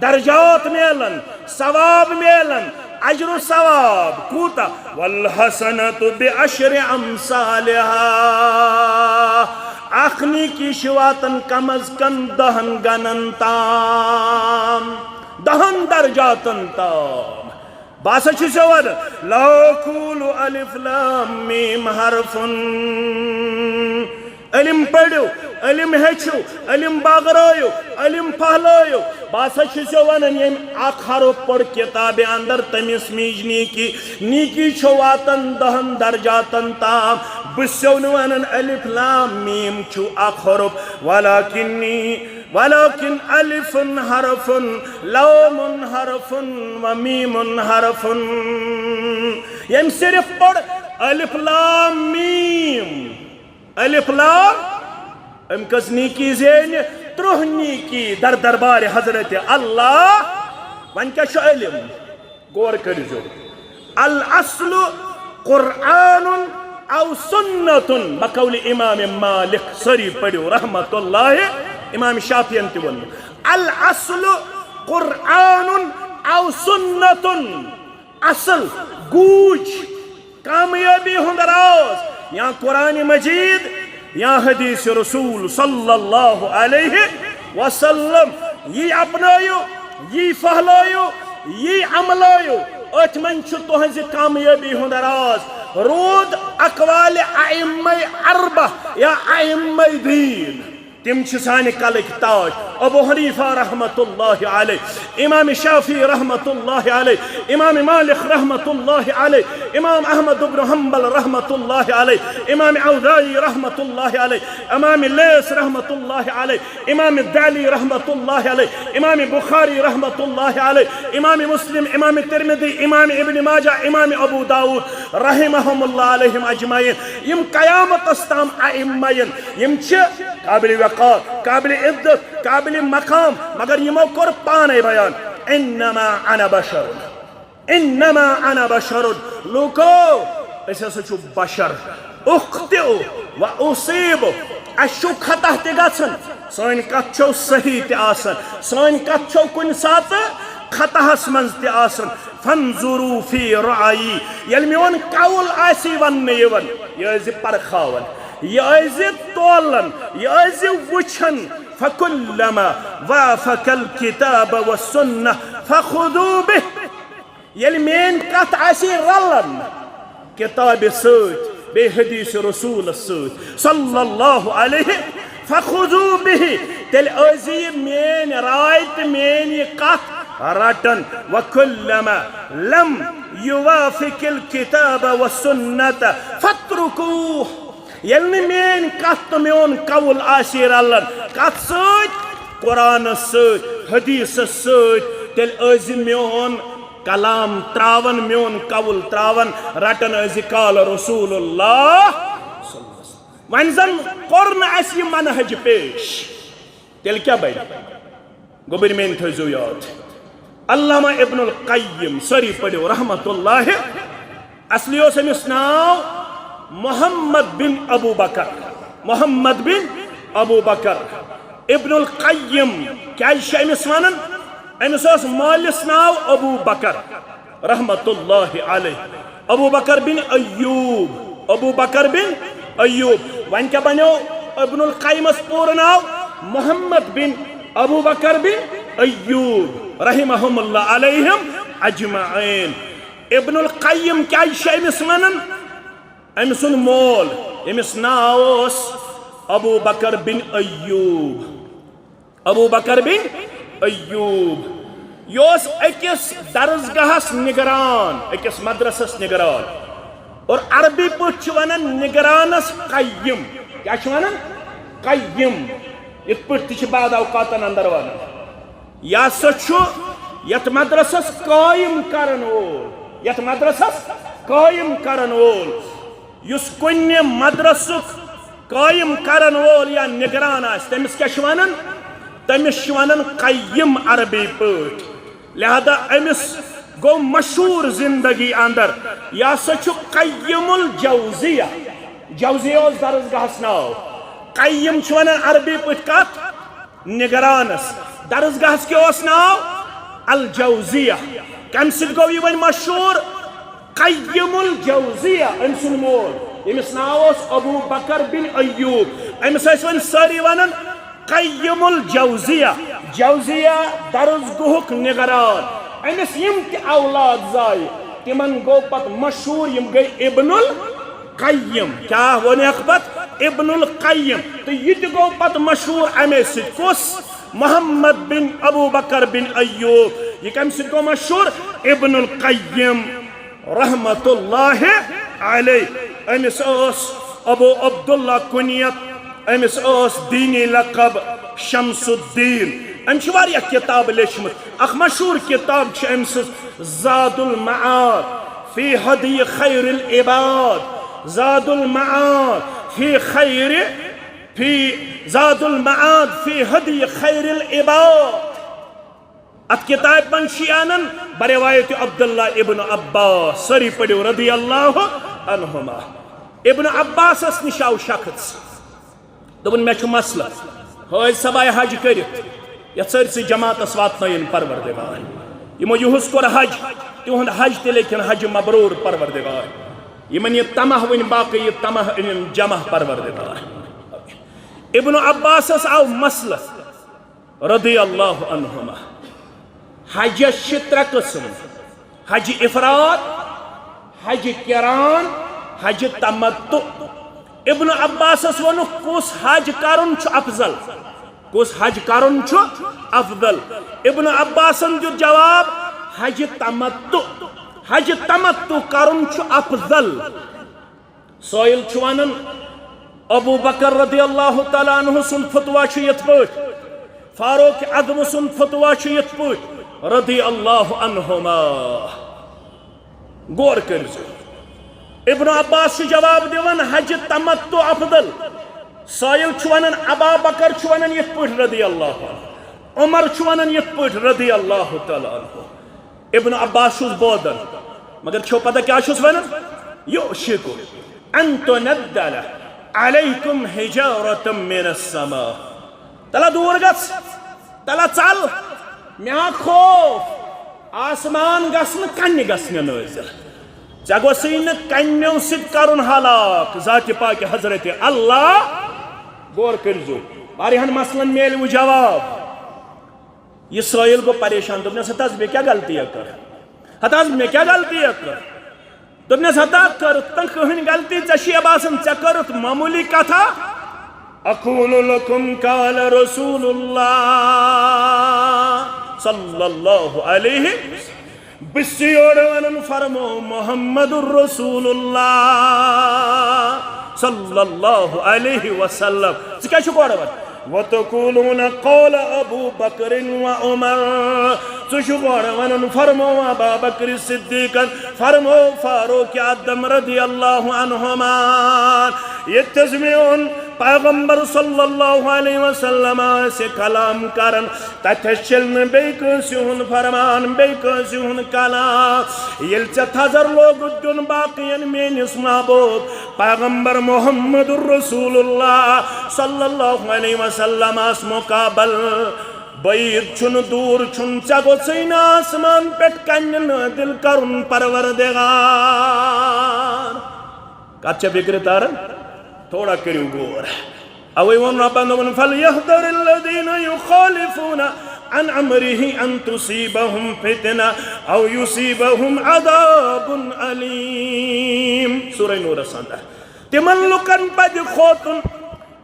درجات میلان، ثواب میلان، اجر و ثواب۔ کوٗتاہ؟ "والحسنۃ بعشر امثالہا"، اکھ نیکی چھِ واتان کم از کم دہن گنن تام، دہن درجاتن تام۔ بہٕ ہسا چھُس ژےٚ ونان، "لا اقول الف لام میم حرف"، علم پٔرِو، علم ہیٚچھِو، علم بٲگرٲیِو، علم پھہلٲیِو۔ بہٕ ہسا چھُس ژےٚ ونان، ییٚمۍ اکھ حرف پوٚر کتابہِ اندر، تٔمِس میج نیکی، نیکی چھو واتان دہن درجاتن تام۔ بہٕ چھُسو نہٕ ونان الف لام میم چھُ اکھ حرف، ولکنی، ولکن الف حرف، لام حرف، و میم حرف۔ ییٚمۍ صرف پوٚر الف لام میم، الف لام، أمۍ کٔژ نیکی زینہِ؟ ترٕٛہ نیکی در دربارِ حضرت اللہ۔ وۄنۍ کیٛاہ چھُ علم؟ غور کٔرۍزیو۔ الاصل قرآن او سنت، بقول امام مالک، سٲری پٔرِو رحمت اللہ، امام شافعین تہِ ووٚن، الاصل قرآن او سنت، اصل گوٗج کامیٲبی ہُنٛد راز یا قرآن مجید یا حدیث رسول صلی اللہ علیہ وسلم۔ یی اپنٲیِو، یی پھہلٲیِو، یی عملٲیِو، أتھۍ منٛز چھُ تُہنٛزِ کامیٲبی ہُنٛد راز۔ روٗد اقوالِ ائمہ اربع یا ائمہ دین۔ تِم چھِ سانہِ کلٕکۍ تاج۔ ابو حنیفہ رحمت اللہ علیہ، امام شافعی رحمت اللہ علیہ، امام مالک رحمت اللہ علیہ، امام احمد ابن حنبل رحمت اللہ علیہ، امام اوزاعی رحمت اللہ علیہ، امام لیث رحمت اللہ علیہ، امام دالی رحمت اللہ علیہ، امام بخاری رحمت اللہ علیہ، امام مسلم، امام ترمذی، امام ابن ماجہ، امام ابو داؤد رحمہم اللہ علیہم اجمعین۔ یِم قیامتس تام ائمہ یِن، یِم چھِ قابل وقار، قابل عزت، قابل مقام، مگر یِمو کوٚر پانے بیان، "انما انا بشر، انما انا بشر"۔ لوٗکو، أسۍ ہسا چھِ بشر، اخطئ و اصیب، اَسہِ چھُ خطا تہِ گژھان، سٲنۍ کتھ چھو صحیح تہِ آسان، سٲنۍ کتھ چھو کُنہِ ساتہٕ خطاہس منٛز تہِ آسان۔ فانظروا فی رأیی، ییٚلہِ میون قول آسی وننہٕ یِوان، یہِ ٲسۍ زِ پرکھاوان، یہِ ٲسۍ زِ تولان، یہِ ٲسۍ زِ وٕچھان۔ فکلما وافق الکتاب والسنہ فخذوا بہ، ییٚلہِ میٲنۍ کتھ آسی رلان کتابہِ سۭتۍ بیٚیہِ حدیث رسولس سۭتۍ صلی اللہ علیہ، فخذوا بہ، تیٚلہِ ٲسۍ زِ یہِ میٲنۍ راے تہٕ میٲنۍ یہِ کتھ رٹان۔ وکلما لم یوافق الکتاب والسنۃ فاترکوہ، ییٚلہِ نہٕ میٲنۍ کتھ تہٕ میون قول آسہِ رلان کتھ سۭتۍ؟ قرآنس سۭتۍ، حدیثس سۭتۍ، تیٚلہِ ٲسۍ زِ میون کلام تراوان، میون قول تراوان، رٹان ٲسۍ زِ قال رسول اللہ۔ وۄنۍ زن کوٚر نہٕ اسہِ یہِ منہج پیش، تیٚلہِ کیٛاہ بنہِ؟ گوٚبٕرۍ میٲنۍ تھٲیزیو یاد، علامہ ابن القیم، سٲری پٔرِو رحمت اللہ، اصلی اوس أمِس ناو محمد بن ابو بکر، محمد بن ابو بکر ابن القیم۔ کیٛازِ چھِ أمِس ونان؟ أمِس اوس مٲلِس ناو ابو بکر رحمت اللہ علیہ۔ ابو بکر بن ایوب، ابو بکر بن ایوب۔ وۄنۍ کیٛاہ بنیو ابن القیمس پوٗرٕ ناو؟ محمد بن ابو بکر بن ایوب رحمہم اللہ علیہم اجمعین۔ ابن القیم کیٛازِ چھِ أمِس ونان؟ أمۍ سُنٛد مول، أمِس ناو اوس ابو بکر بن ایوب۔ ابو بکر بن ایوب۔ یہِ اوس أکِس درسگاہس نگران، أکِس مدرسس نگران۔ اور عربی پٲٹھۍ چھِ ونان نگرانس قیم۔ کیٛاہ چھِ ونان؟ قیم۔ یِتھ پٲٹھۍ تہِ چھِ بعض اوقاتن اندر ونان۔ یہِ ہسا چھُ یتھ مدرسس قٲیِم کرن وول، یتھ مدرسس قٲیِم کرن وول۔ یُس کُنہِ مدرسُک قٲیِم کرن وول یا نگران آسہِ، تٔمِس کیٛاہ چھِ ونان؟ تٔمِس چھِ ونان قیم عربی پٲٹھۍ۔ لہذا أمِس گوٚو مشہوٗر زندگی اندر، یہِ ہسا چھُ قیم الجوزیہ۔ جوزیہ اوس درسگاہس ناو۔ قیم چھِ ونان عربی پٲٹھۍ کتھ؟ نگرانس۔ درسگاہس کیٛاہ اوس ناو؟ الجوزیہ۔ کمہِ سۭتۍ گوٚو یہِ وۄنۍ مشہوٗر؟ قیم الجوزیہ، أمۍ سُنٛد مول، ییٚمِس ناو اوس ابو بکر بن ایوب۔ أمِس ٲسۍ وۄنۍ سٲری ونان قیم الجوزیہ، جوزیہ درسگاہُک نگران۔ أمِس یِم تہِ اولاد زایہِ، تِمن گوٚو پتہٕ مشہوٗر، یِم گٔے ابن القیم۔ کیٛاہ ووٚنُکھ پتہٕ؟ ابن القیم۔ تہٕ یہِ تہِ گوٚو پتہٕ مشہوٗر امے سۭتۍ۔ کُس؟ محمد بن ابو بکر بن ایوب۔ یہِ کمہِ سۭتۍ گوٚو مشہوٗر؟ ابن القیم رحمت اللہ علیہ۔ أمِس ٲس ابو عبداللہ کنیت، أمِس ٲس دینی لقب شمس الدین۔ أمۍ چھِ واریاہ کِتاب لیچھمٕژ۔ اکھ مشہوٗر کِتاب چھِ أمۍ سٕنٛز زاد المعاد فی ہدی خیر العباد، زاد المعاد فی خیر، فی، زاد المعاد فی ہدی خیر العباد۔ اتھ کتابہِ منٛز چھِ انان بروایت عبداللہ ابن عباس، سٲری پٔرِو رضی اللہ عنہما۔ ابن عباسس نِش آو شخص، دوٚپُن، "مےٚ چھُ مسلہٕ، حٲج صٲب آیہِ حج کٔرِتھ، یتھ سٲرسٕے جماعتس واتنٲیِن پروردگار۔ یِمو یُہُس کوٚر حج، تِہُنٛد حج تہِ لیکھِن حج مبرور پروردگار۔ یِمن یہِ طمع وٕنہِ باقٕے، یہِ طمع أنِن جمع پروردگار۔" ابن عباسس آو مسلہٕ رضی اللہ عنہما۔ حجس چھِ ترٛےٚ قٕسم، حج افراد، حج قران، حج تمتع۔ ابن عباسس ووٚنُکھ، کُس حج کرُن چھُ افضل؟ کُس حج کرُن چھُ افضل؟ ابن عباسن دیُت جواب، حج تمتع۔ حج تمتع کرُن چھُ افضل۔ سٲیِل چھُ ونان، ابو بکر رضی اللہ تعالیٰ عنہ سُنٛد فتویٰ چھُ یِتھ پٲٹھۍ، فاروق اعظم سُنٛد فتویٰ چھُ یِتھ پٲٹھۍ، رضی اللہ عنہما۔ غور کٔرزیو، ابن عباس چھُ جواب دِوان، حج تمتع افضل۔ سٲیِل چھُ ونان، ابا بکر چھُ ونان یِتھ پٲٹھۍ، رضی اللہ عنہ۔ عمر چھُ ونان یِتھ پٲٹھۍ، رضی اللہ تعالیٰ عنہ۔ ابن عباس چھُس بوزان، مگر چھو پتہ کیٛاہ چھُس ونان؟ یوشک ان تنزل علیکم حجارة من السماء۔ تلا دوٗر گژھ، تلا ژل، مےٚ ہا خوف، آسمان گژھنہٕ کنہِ گژھنہِ نٲزِل۔ ژےٚ گوٚژھُے نہٕ کنیو سۭتۍ کرُن ہلاک ذاتِ پاکہِ حضرت اللہ۔ غور کٔرزیو، واریاہن مسلن میلوٕ جواب۔ یہِ سٲیِل گوٚو پریشان، دوٚپنس، "ہتہٕ حظ، مےٚ کیٛاہ غلطی کٔر؟ ہتہٕ حظ، مےٚ کیٛاہ غلطی کٔر؟" دوٚپنس، "ہتا کٔرٕتھ تہٕ کٕہٕنۍ غلطی، ژےٚ چھُے باسان ژےٚ کٔرٕتھ معموٗلی کتھا؟" اقول لکم قال رسول اللہ صلی اللہ علیہ، بہٕ چھُس یورٕ ونان، فرمو محمد رسول اللہ صلی اللہ علیہ وسلم۔ ژٕ کیٛاہ چھُکھ اورٕ ونان؟ وتقولون قال ابو بکر و عمر۔ ژٕ چھُکھ اورٕ ونان، فرمو ابا بکر صدیقن، فرمو فاروق اعظم رضی اللہ عنہما۔ ییٚتہِ تھَس میون پیغمبر صلی اللہ علیہ وسلم آسہِ کلام کران، تتھس چھِل نہٕ بیٚیہِ کٲنٛسہِ ہُنٛد فرمان، بیٚیہِ کٲنٛسہِ ہُنٛد کلام۔ ییٚلہِ ژےٚ تھزر لوگُتھ دیُن باقین میٲنِس محبوب پیغمبر محمد رسول اللہ صلی اللہ علیہ وسلمس مقابل، بعید چھُنہٕ، دوٗر چھُنہٕ، ژےٚ گوٚژھُے نہٕ آسمان پٮ۪ٹھ کنہِ نٲدِل کرُن، پروردگار۔ کتھ چھےٚ فِکرِ تران؟ تھوڑا کٔرِو غور۔ اوے ووٚن رۄبن، دوٚپُن، "فَلْيَحْذَرِ الَّذِينَ يُخَالِفُونَ عَنْ أَمْرِهِ أَنْ تُصِيبَهُمْ فِتْنَةٌ أَوْ يُصِيبَهُمْ عَذَابٌ أَلِيمٌ۔" سورہ نورس اندر۔ تِمن لُکن پزِ کھوژُن،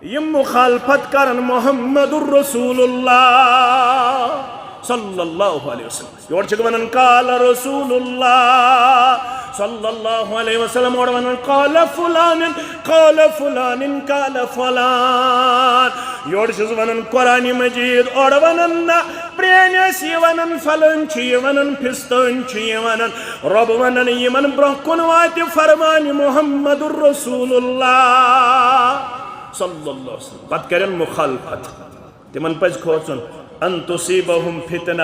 یِم مخالفت کرن محمد رسول اللہ صلی اللہ علیہ وسلم۔ یورٕ چھِکھ ونان، "قال رسول اللہ صلی اللہ علیہ وسلم"، اورٕ ونان، "قال فلان، قال فلان، قال فلان"۔ یورٕ چھُس ونان قرآن مجید، اورٕ ونان، نہ، پرٛٲنۍ ٲسۍ یہِ ونان، فلٲنۍ چھُ یہِ ونان، فستٲنۍ چھُ یہِ ونان۔ رۄب ونان، یِمن برونٛہہ کُن واتہِ فرمان محمد رسول اللہ صلی اللہ علیہ وسلم، پتہٕ کرن مخالفت۔ تِمن پزِ کھوژُن، "ان تصیبہم فتنہ"،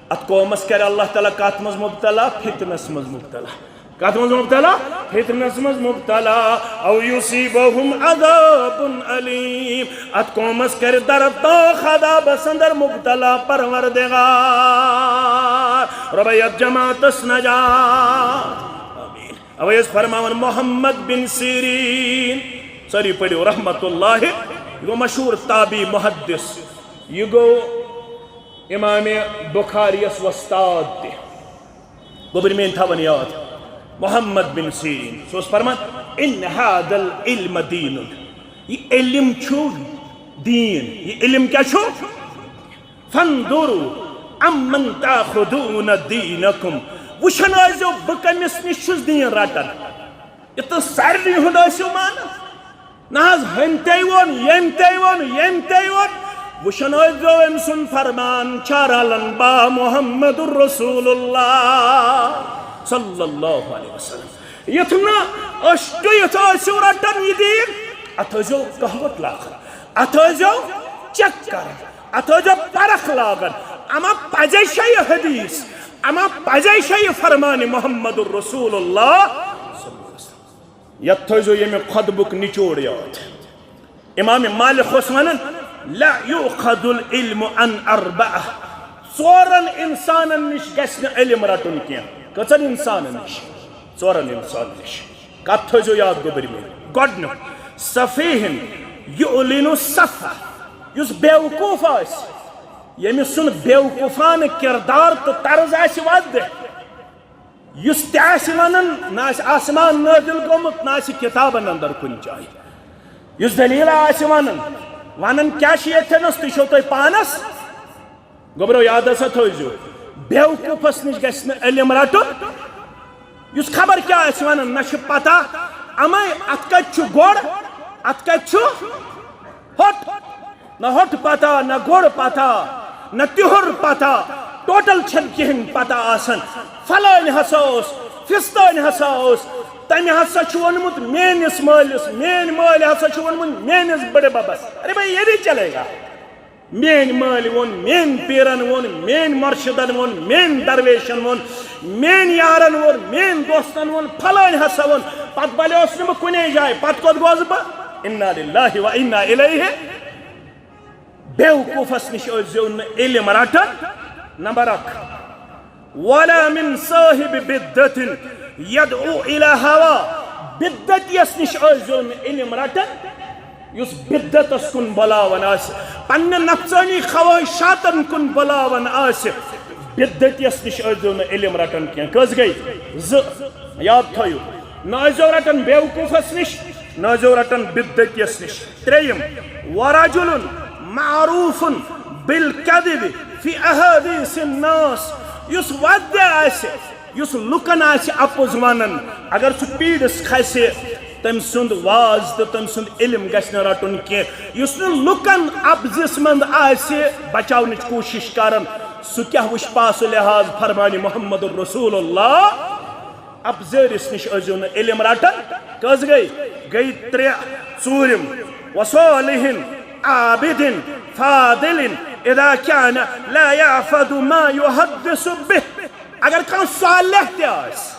اتھ قومس کرِ اللہ تعالیٰ کتھ منٛز مبتلا؟ فتنس منٛز مبتلا۔ کتھ منٛز مبتلا؟ فتنس منٛز مبتلا۔ "او یصیبہم عذاب الیم"، اتھ قومس کرِ دردناک عذابس اندر مبتلا پروردگار۔ رۄبا، یتھ جماعتس نجات۔ آمین۔ اوے ٲسۍ فرماوان محمد بن سیرین، سٲری پٔرِو رحمت اللہ، یہِ گوٚو مشہوٗر تابعی محدث، یہِ گوٚو امام بخاریس وۄستاد تہِ۔ گوٚبرۍ میٲنۍ تھاوان یاد، محمد بن سیرین، سُہ اوس فرمان، "ان هذا العلم دین"، یہِ علم چھُ دیٖن۔ یہِ علم کیٛاہ چھُ؟ "فانظروا عمن تأخذون دینکم"، وٕچھان ٲسۍزیو بہٕ کٔمِس نِش چھُس دیٖن رٹان۔ یہِ تہٕ سارنٕے ہُنٛد ٲسِو مانان۔ نہ حظ، ہُمۍ تہِ ووٚن، ییٚمۍ تہِ ووٚن، ییٚمۍ تہِ ووٚن۔ وٕچھان ٲسۍزیو أمۍ سُنٛد فرمان چھا رلان با محمد رسول اللہ صلی اللہ علیہ وسلم۔ یُتھ نہٕ أسۍ ٹُوِتھ ٲسِو رٹان یہِ دیٖن، اتھ ٲسۍزیو قہوت لاگان، اتھ ٲسۍزیو چیک کران، اتھ ٲسۍزیو پرکھ لاگان۔ اما پزے چھا یہِ حدیث؟ اما پزے چھا یہِ فرمان محمد رسول اللہ؟ یتھ تھٲیزیو ییٚمہِ خطبُک نچوڑ یاد۔ امام مالک اوس ونان، "لا یؤخذ العلم عن اربعہ"، ژورن انسانن نِش گژھِ نہٕ علم رٹُن کینٛہہ۔ کٔژن انسانن نِش؟ ژورن انسانن نِش۔ کتھ تھٲیزیو یاد، گوٚبرۍ میٲنۍ۔ گۄڈٕنیُک، سفیہن یعلن السفہ، یُس بیوقوف آسہِ، ییٚمہِ سُنٛد بیوقوفانہٕ کردار تہٕ طرز آسہِ وۄزدِ، یُس تہِ آسہِ ونان، نہ آسہِ آسمان نٲزِل گوٚمُت، نہ آسہِ کتابن اندر کُنہِ جایہِ۔ یُس دلیل آسہِ ونان، ونان کیٛاہ چھِ ییٚتھٮ۪نس، تہِ چھو تۄہہِ پانس۔ گوٚبرو، یاد ہسا تھٲوزیو، بیوقوفس نِش گژھِ نہٕ علم رٹُن، یُس خبر کیٛاہ آسہِ ونان، نہ چھِ پتہ۔ امے اتھ کتہِ چھُ گۄڈ، اتھ کتہِ چھُ ہوٚٹ۔ نہ ہوٚٹ پتہ، نہ گۄڈ پتہ، نہ تِہُر پتہ، ٹوٹل چھنہٕ کِہیٖنۍ پتہ آسان۔ فلٲنۍ ہسا اوس، فستٲنۍ ہسا اوس، تٔمۍ ہسا چھُ ووٚنمُت میٲنِس مٲلِس، میٲنۍ مٲلۍ ہسا چھُ ووٚنمُت میٲنِس بٔڑِ ببس۔ ارے بھائی، یہ نہیں چلے گا۔ میٲنۍ مٲلۍ ووٚن، میٲنۍ پیرن ووٚن، میٲنۍ مرشدن ووٚن، میٲنۍ درویشن ووٚن، میٲنۍ یارن ووٚن، میٲنۍ دوستن ووٚن، فلٲنۍ ہسا ووٚن۔ پتہٕ بلیوس نہٕ بہٕ کُنے جایہِ، پتہٕ کوٚت گوس بہٕ؟ انا للہ و انا الیہ۔ بیوقوفس نِش ٲسۍزیو نہٕ علم رٹان۔ نمبر اکھ، ولا من صاحب بدعة يدعو الى هوى، بدعتیس نِش ٲسۍزیو نہٕ علم رٹان، یُس بدعتس کُن بلاوان آسہِ، پننہِ نفسانی خواہشاتن کُن بلاوان آسہِ، بدعتیس نِش ٲسۍزیو نہٕ علم رٹان کینٛہہ۔ کٔژ گٔے؟ زٕ۔ یاد تھٲیِو، نہ ٲسۍزیو رٹان بیوقوفس نِش، نہ ٲسۍزیو رٹان بدعتیس نِش۔ ترٛیٚیِم، ورجل معروف بالكذب في احاديث الناس، یُس وتہِ آسہِ، یُس لُکن آسہِ اپُز ونان، اگر سُہ پیٖرِس کھسہِ، تٔمۍ سُنٛد واز تہٕ تٔمۍ سُنٛد علم گژھِ نہٕ رٹُن کینٛہہ۔ یُس نہٕ لُکن اپزِس منٛز آسہِ بچاونٕچ کوٗشش کران، سُہ کیٛاہ وٕچھِ پاسہٕ لحاظ فرمانہِ محمد رسول اللہ؟ اپزٲرِس نِش ٲسۍزیو نہٕ علم رٹان۔ کٔژ گٔے؟ گٔے ترٛےٚ۔ ژوٗرِم، وصالح عابد فاضل اذا كان لا يحفظ ما يحدث به۔ اگر کانٛہہ صالح تہِ آسہِ،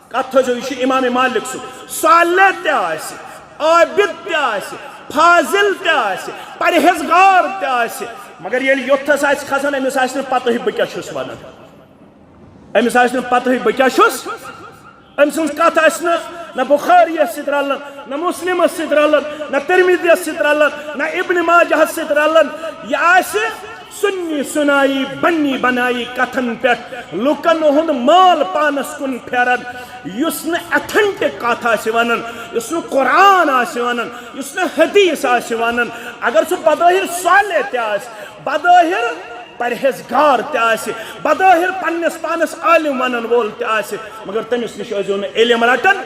کتھ تھٲیزیو، یہِ چھُ امام مالک سُنٛد، صالح تہِ آسہِ، عابد تہِ آسہِ، فاضل تہِ آسہِ، پرہیزگار تہِ آسہِ، مگر ییٚلہِ یوٚتھس آسہِ کھسان، أمِس آسہِ نہٕ پتہٕے بہٕ کیٛاہ چھُس ونان۔ أمِس آسہِ نہٕ پتہٕے بہٕ کیٛاہ چھُس۔ أمۍ سٕنٛز کتھ آسہِ نہٕ، نہ بخاریس سۭتۍ رلان، نہ مسلمس سۭتۍ رلان، نہ ترمذیس سۭتۍ رلان، نہ ابن ماجہس سۭتۍ رلان۔ یہِ آسہِ سنی سنائی بنی بنائی کتھن پٮ۪ٹھ، لُکن ہُنٛد مال پانس کُن پھیران۔ یُس نہٕ authentic کتھ آسہِ ونان، یُس نہٕ قرآن آسہِ ونان، یُس نہٕ حدیث آسہِ ونان، اگر سُہ بظٲہر صالح تہِ آسہِ، بظٲہر پرہیزگار تہِ آسہِ، بظٲہر پننِس پانس عالم ونن وول تہِ آسہِ، مگر تٔمِس نِش ٲسۍزیو نہٕ علم رٹان۔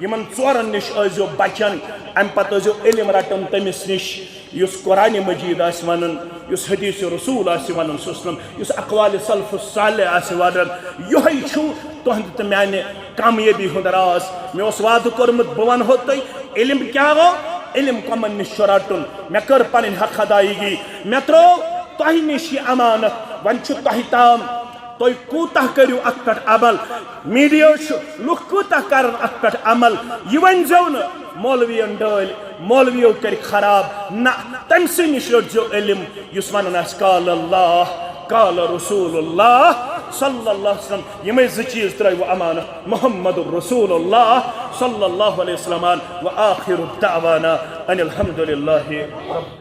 یِمن ژورن نِش ٲسۍزیو بچان، امہِ پتہٕ ٲسۍزیو علم رٹان تٔمِس نِش یُس قرآن مجید آسہِ ونان، یُس حدیث رسول آسہِ ونان صلی اللہ علیہ وسلم، یُس اقوال سلف الصالح آسہِ ونان۔ یِہوٚے چھُ تُہنٛدِ تہٕ میانہِ کامیٲبی ہُنٛد راز۔ مےٚ اوس وعدٕ کوٚرمُت، بہٕ ونہو تۄہہِ علم کیٛاہ گوٚو، علم کمن نِش چھُ رٹُن۔ مےٚ کٔر پنٕنۍ حق ادائیگی، مےٚ ترٛوو تۄہہِ نِش یہِ امانت۔ وۄنۍ چھُ تۄہہِ تام، تُہۍ کوٗتاہ کٔرِو اتھ پٮ۪ٹھ عمل۔ میڈیا چھُ، لُکھ کوٗتاہ کرن اتھ پٮ۪ٹھ عمل، یہِ ؤنۍزیو نہٕ مولوین ڈٲلۍ، مولویو کٔرۍ خراب۔ نہ، تٔمۍ سٕے نِش رٔٹزیو علم یُس ونان آسہِ قال اللہ، قال رسول اللہ صلی اللہ علیہ وسلم۔ یِمے زٕ چیٖز ترٲیِو امانت محمد رسول اللہ صلی اللہ علیہ وسلم۔ و آخر دعوانا ان الحمد للہ رب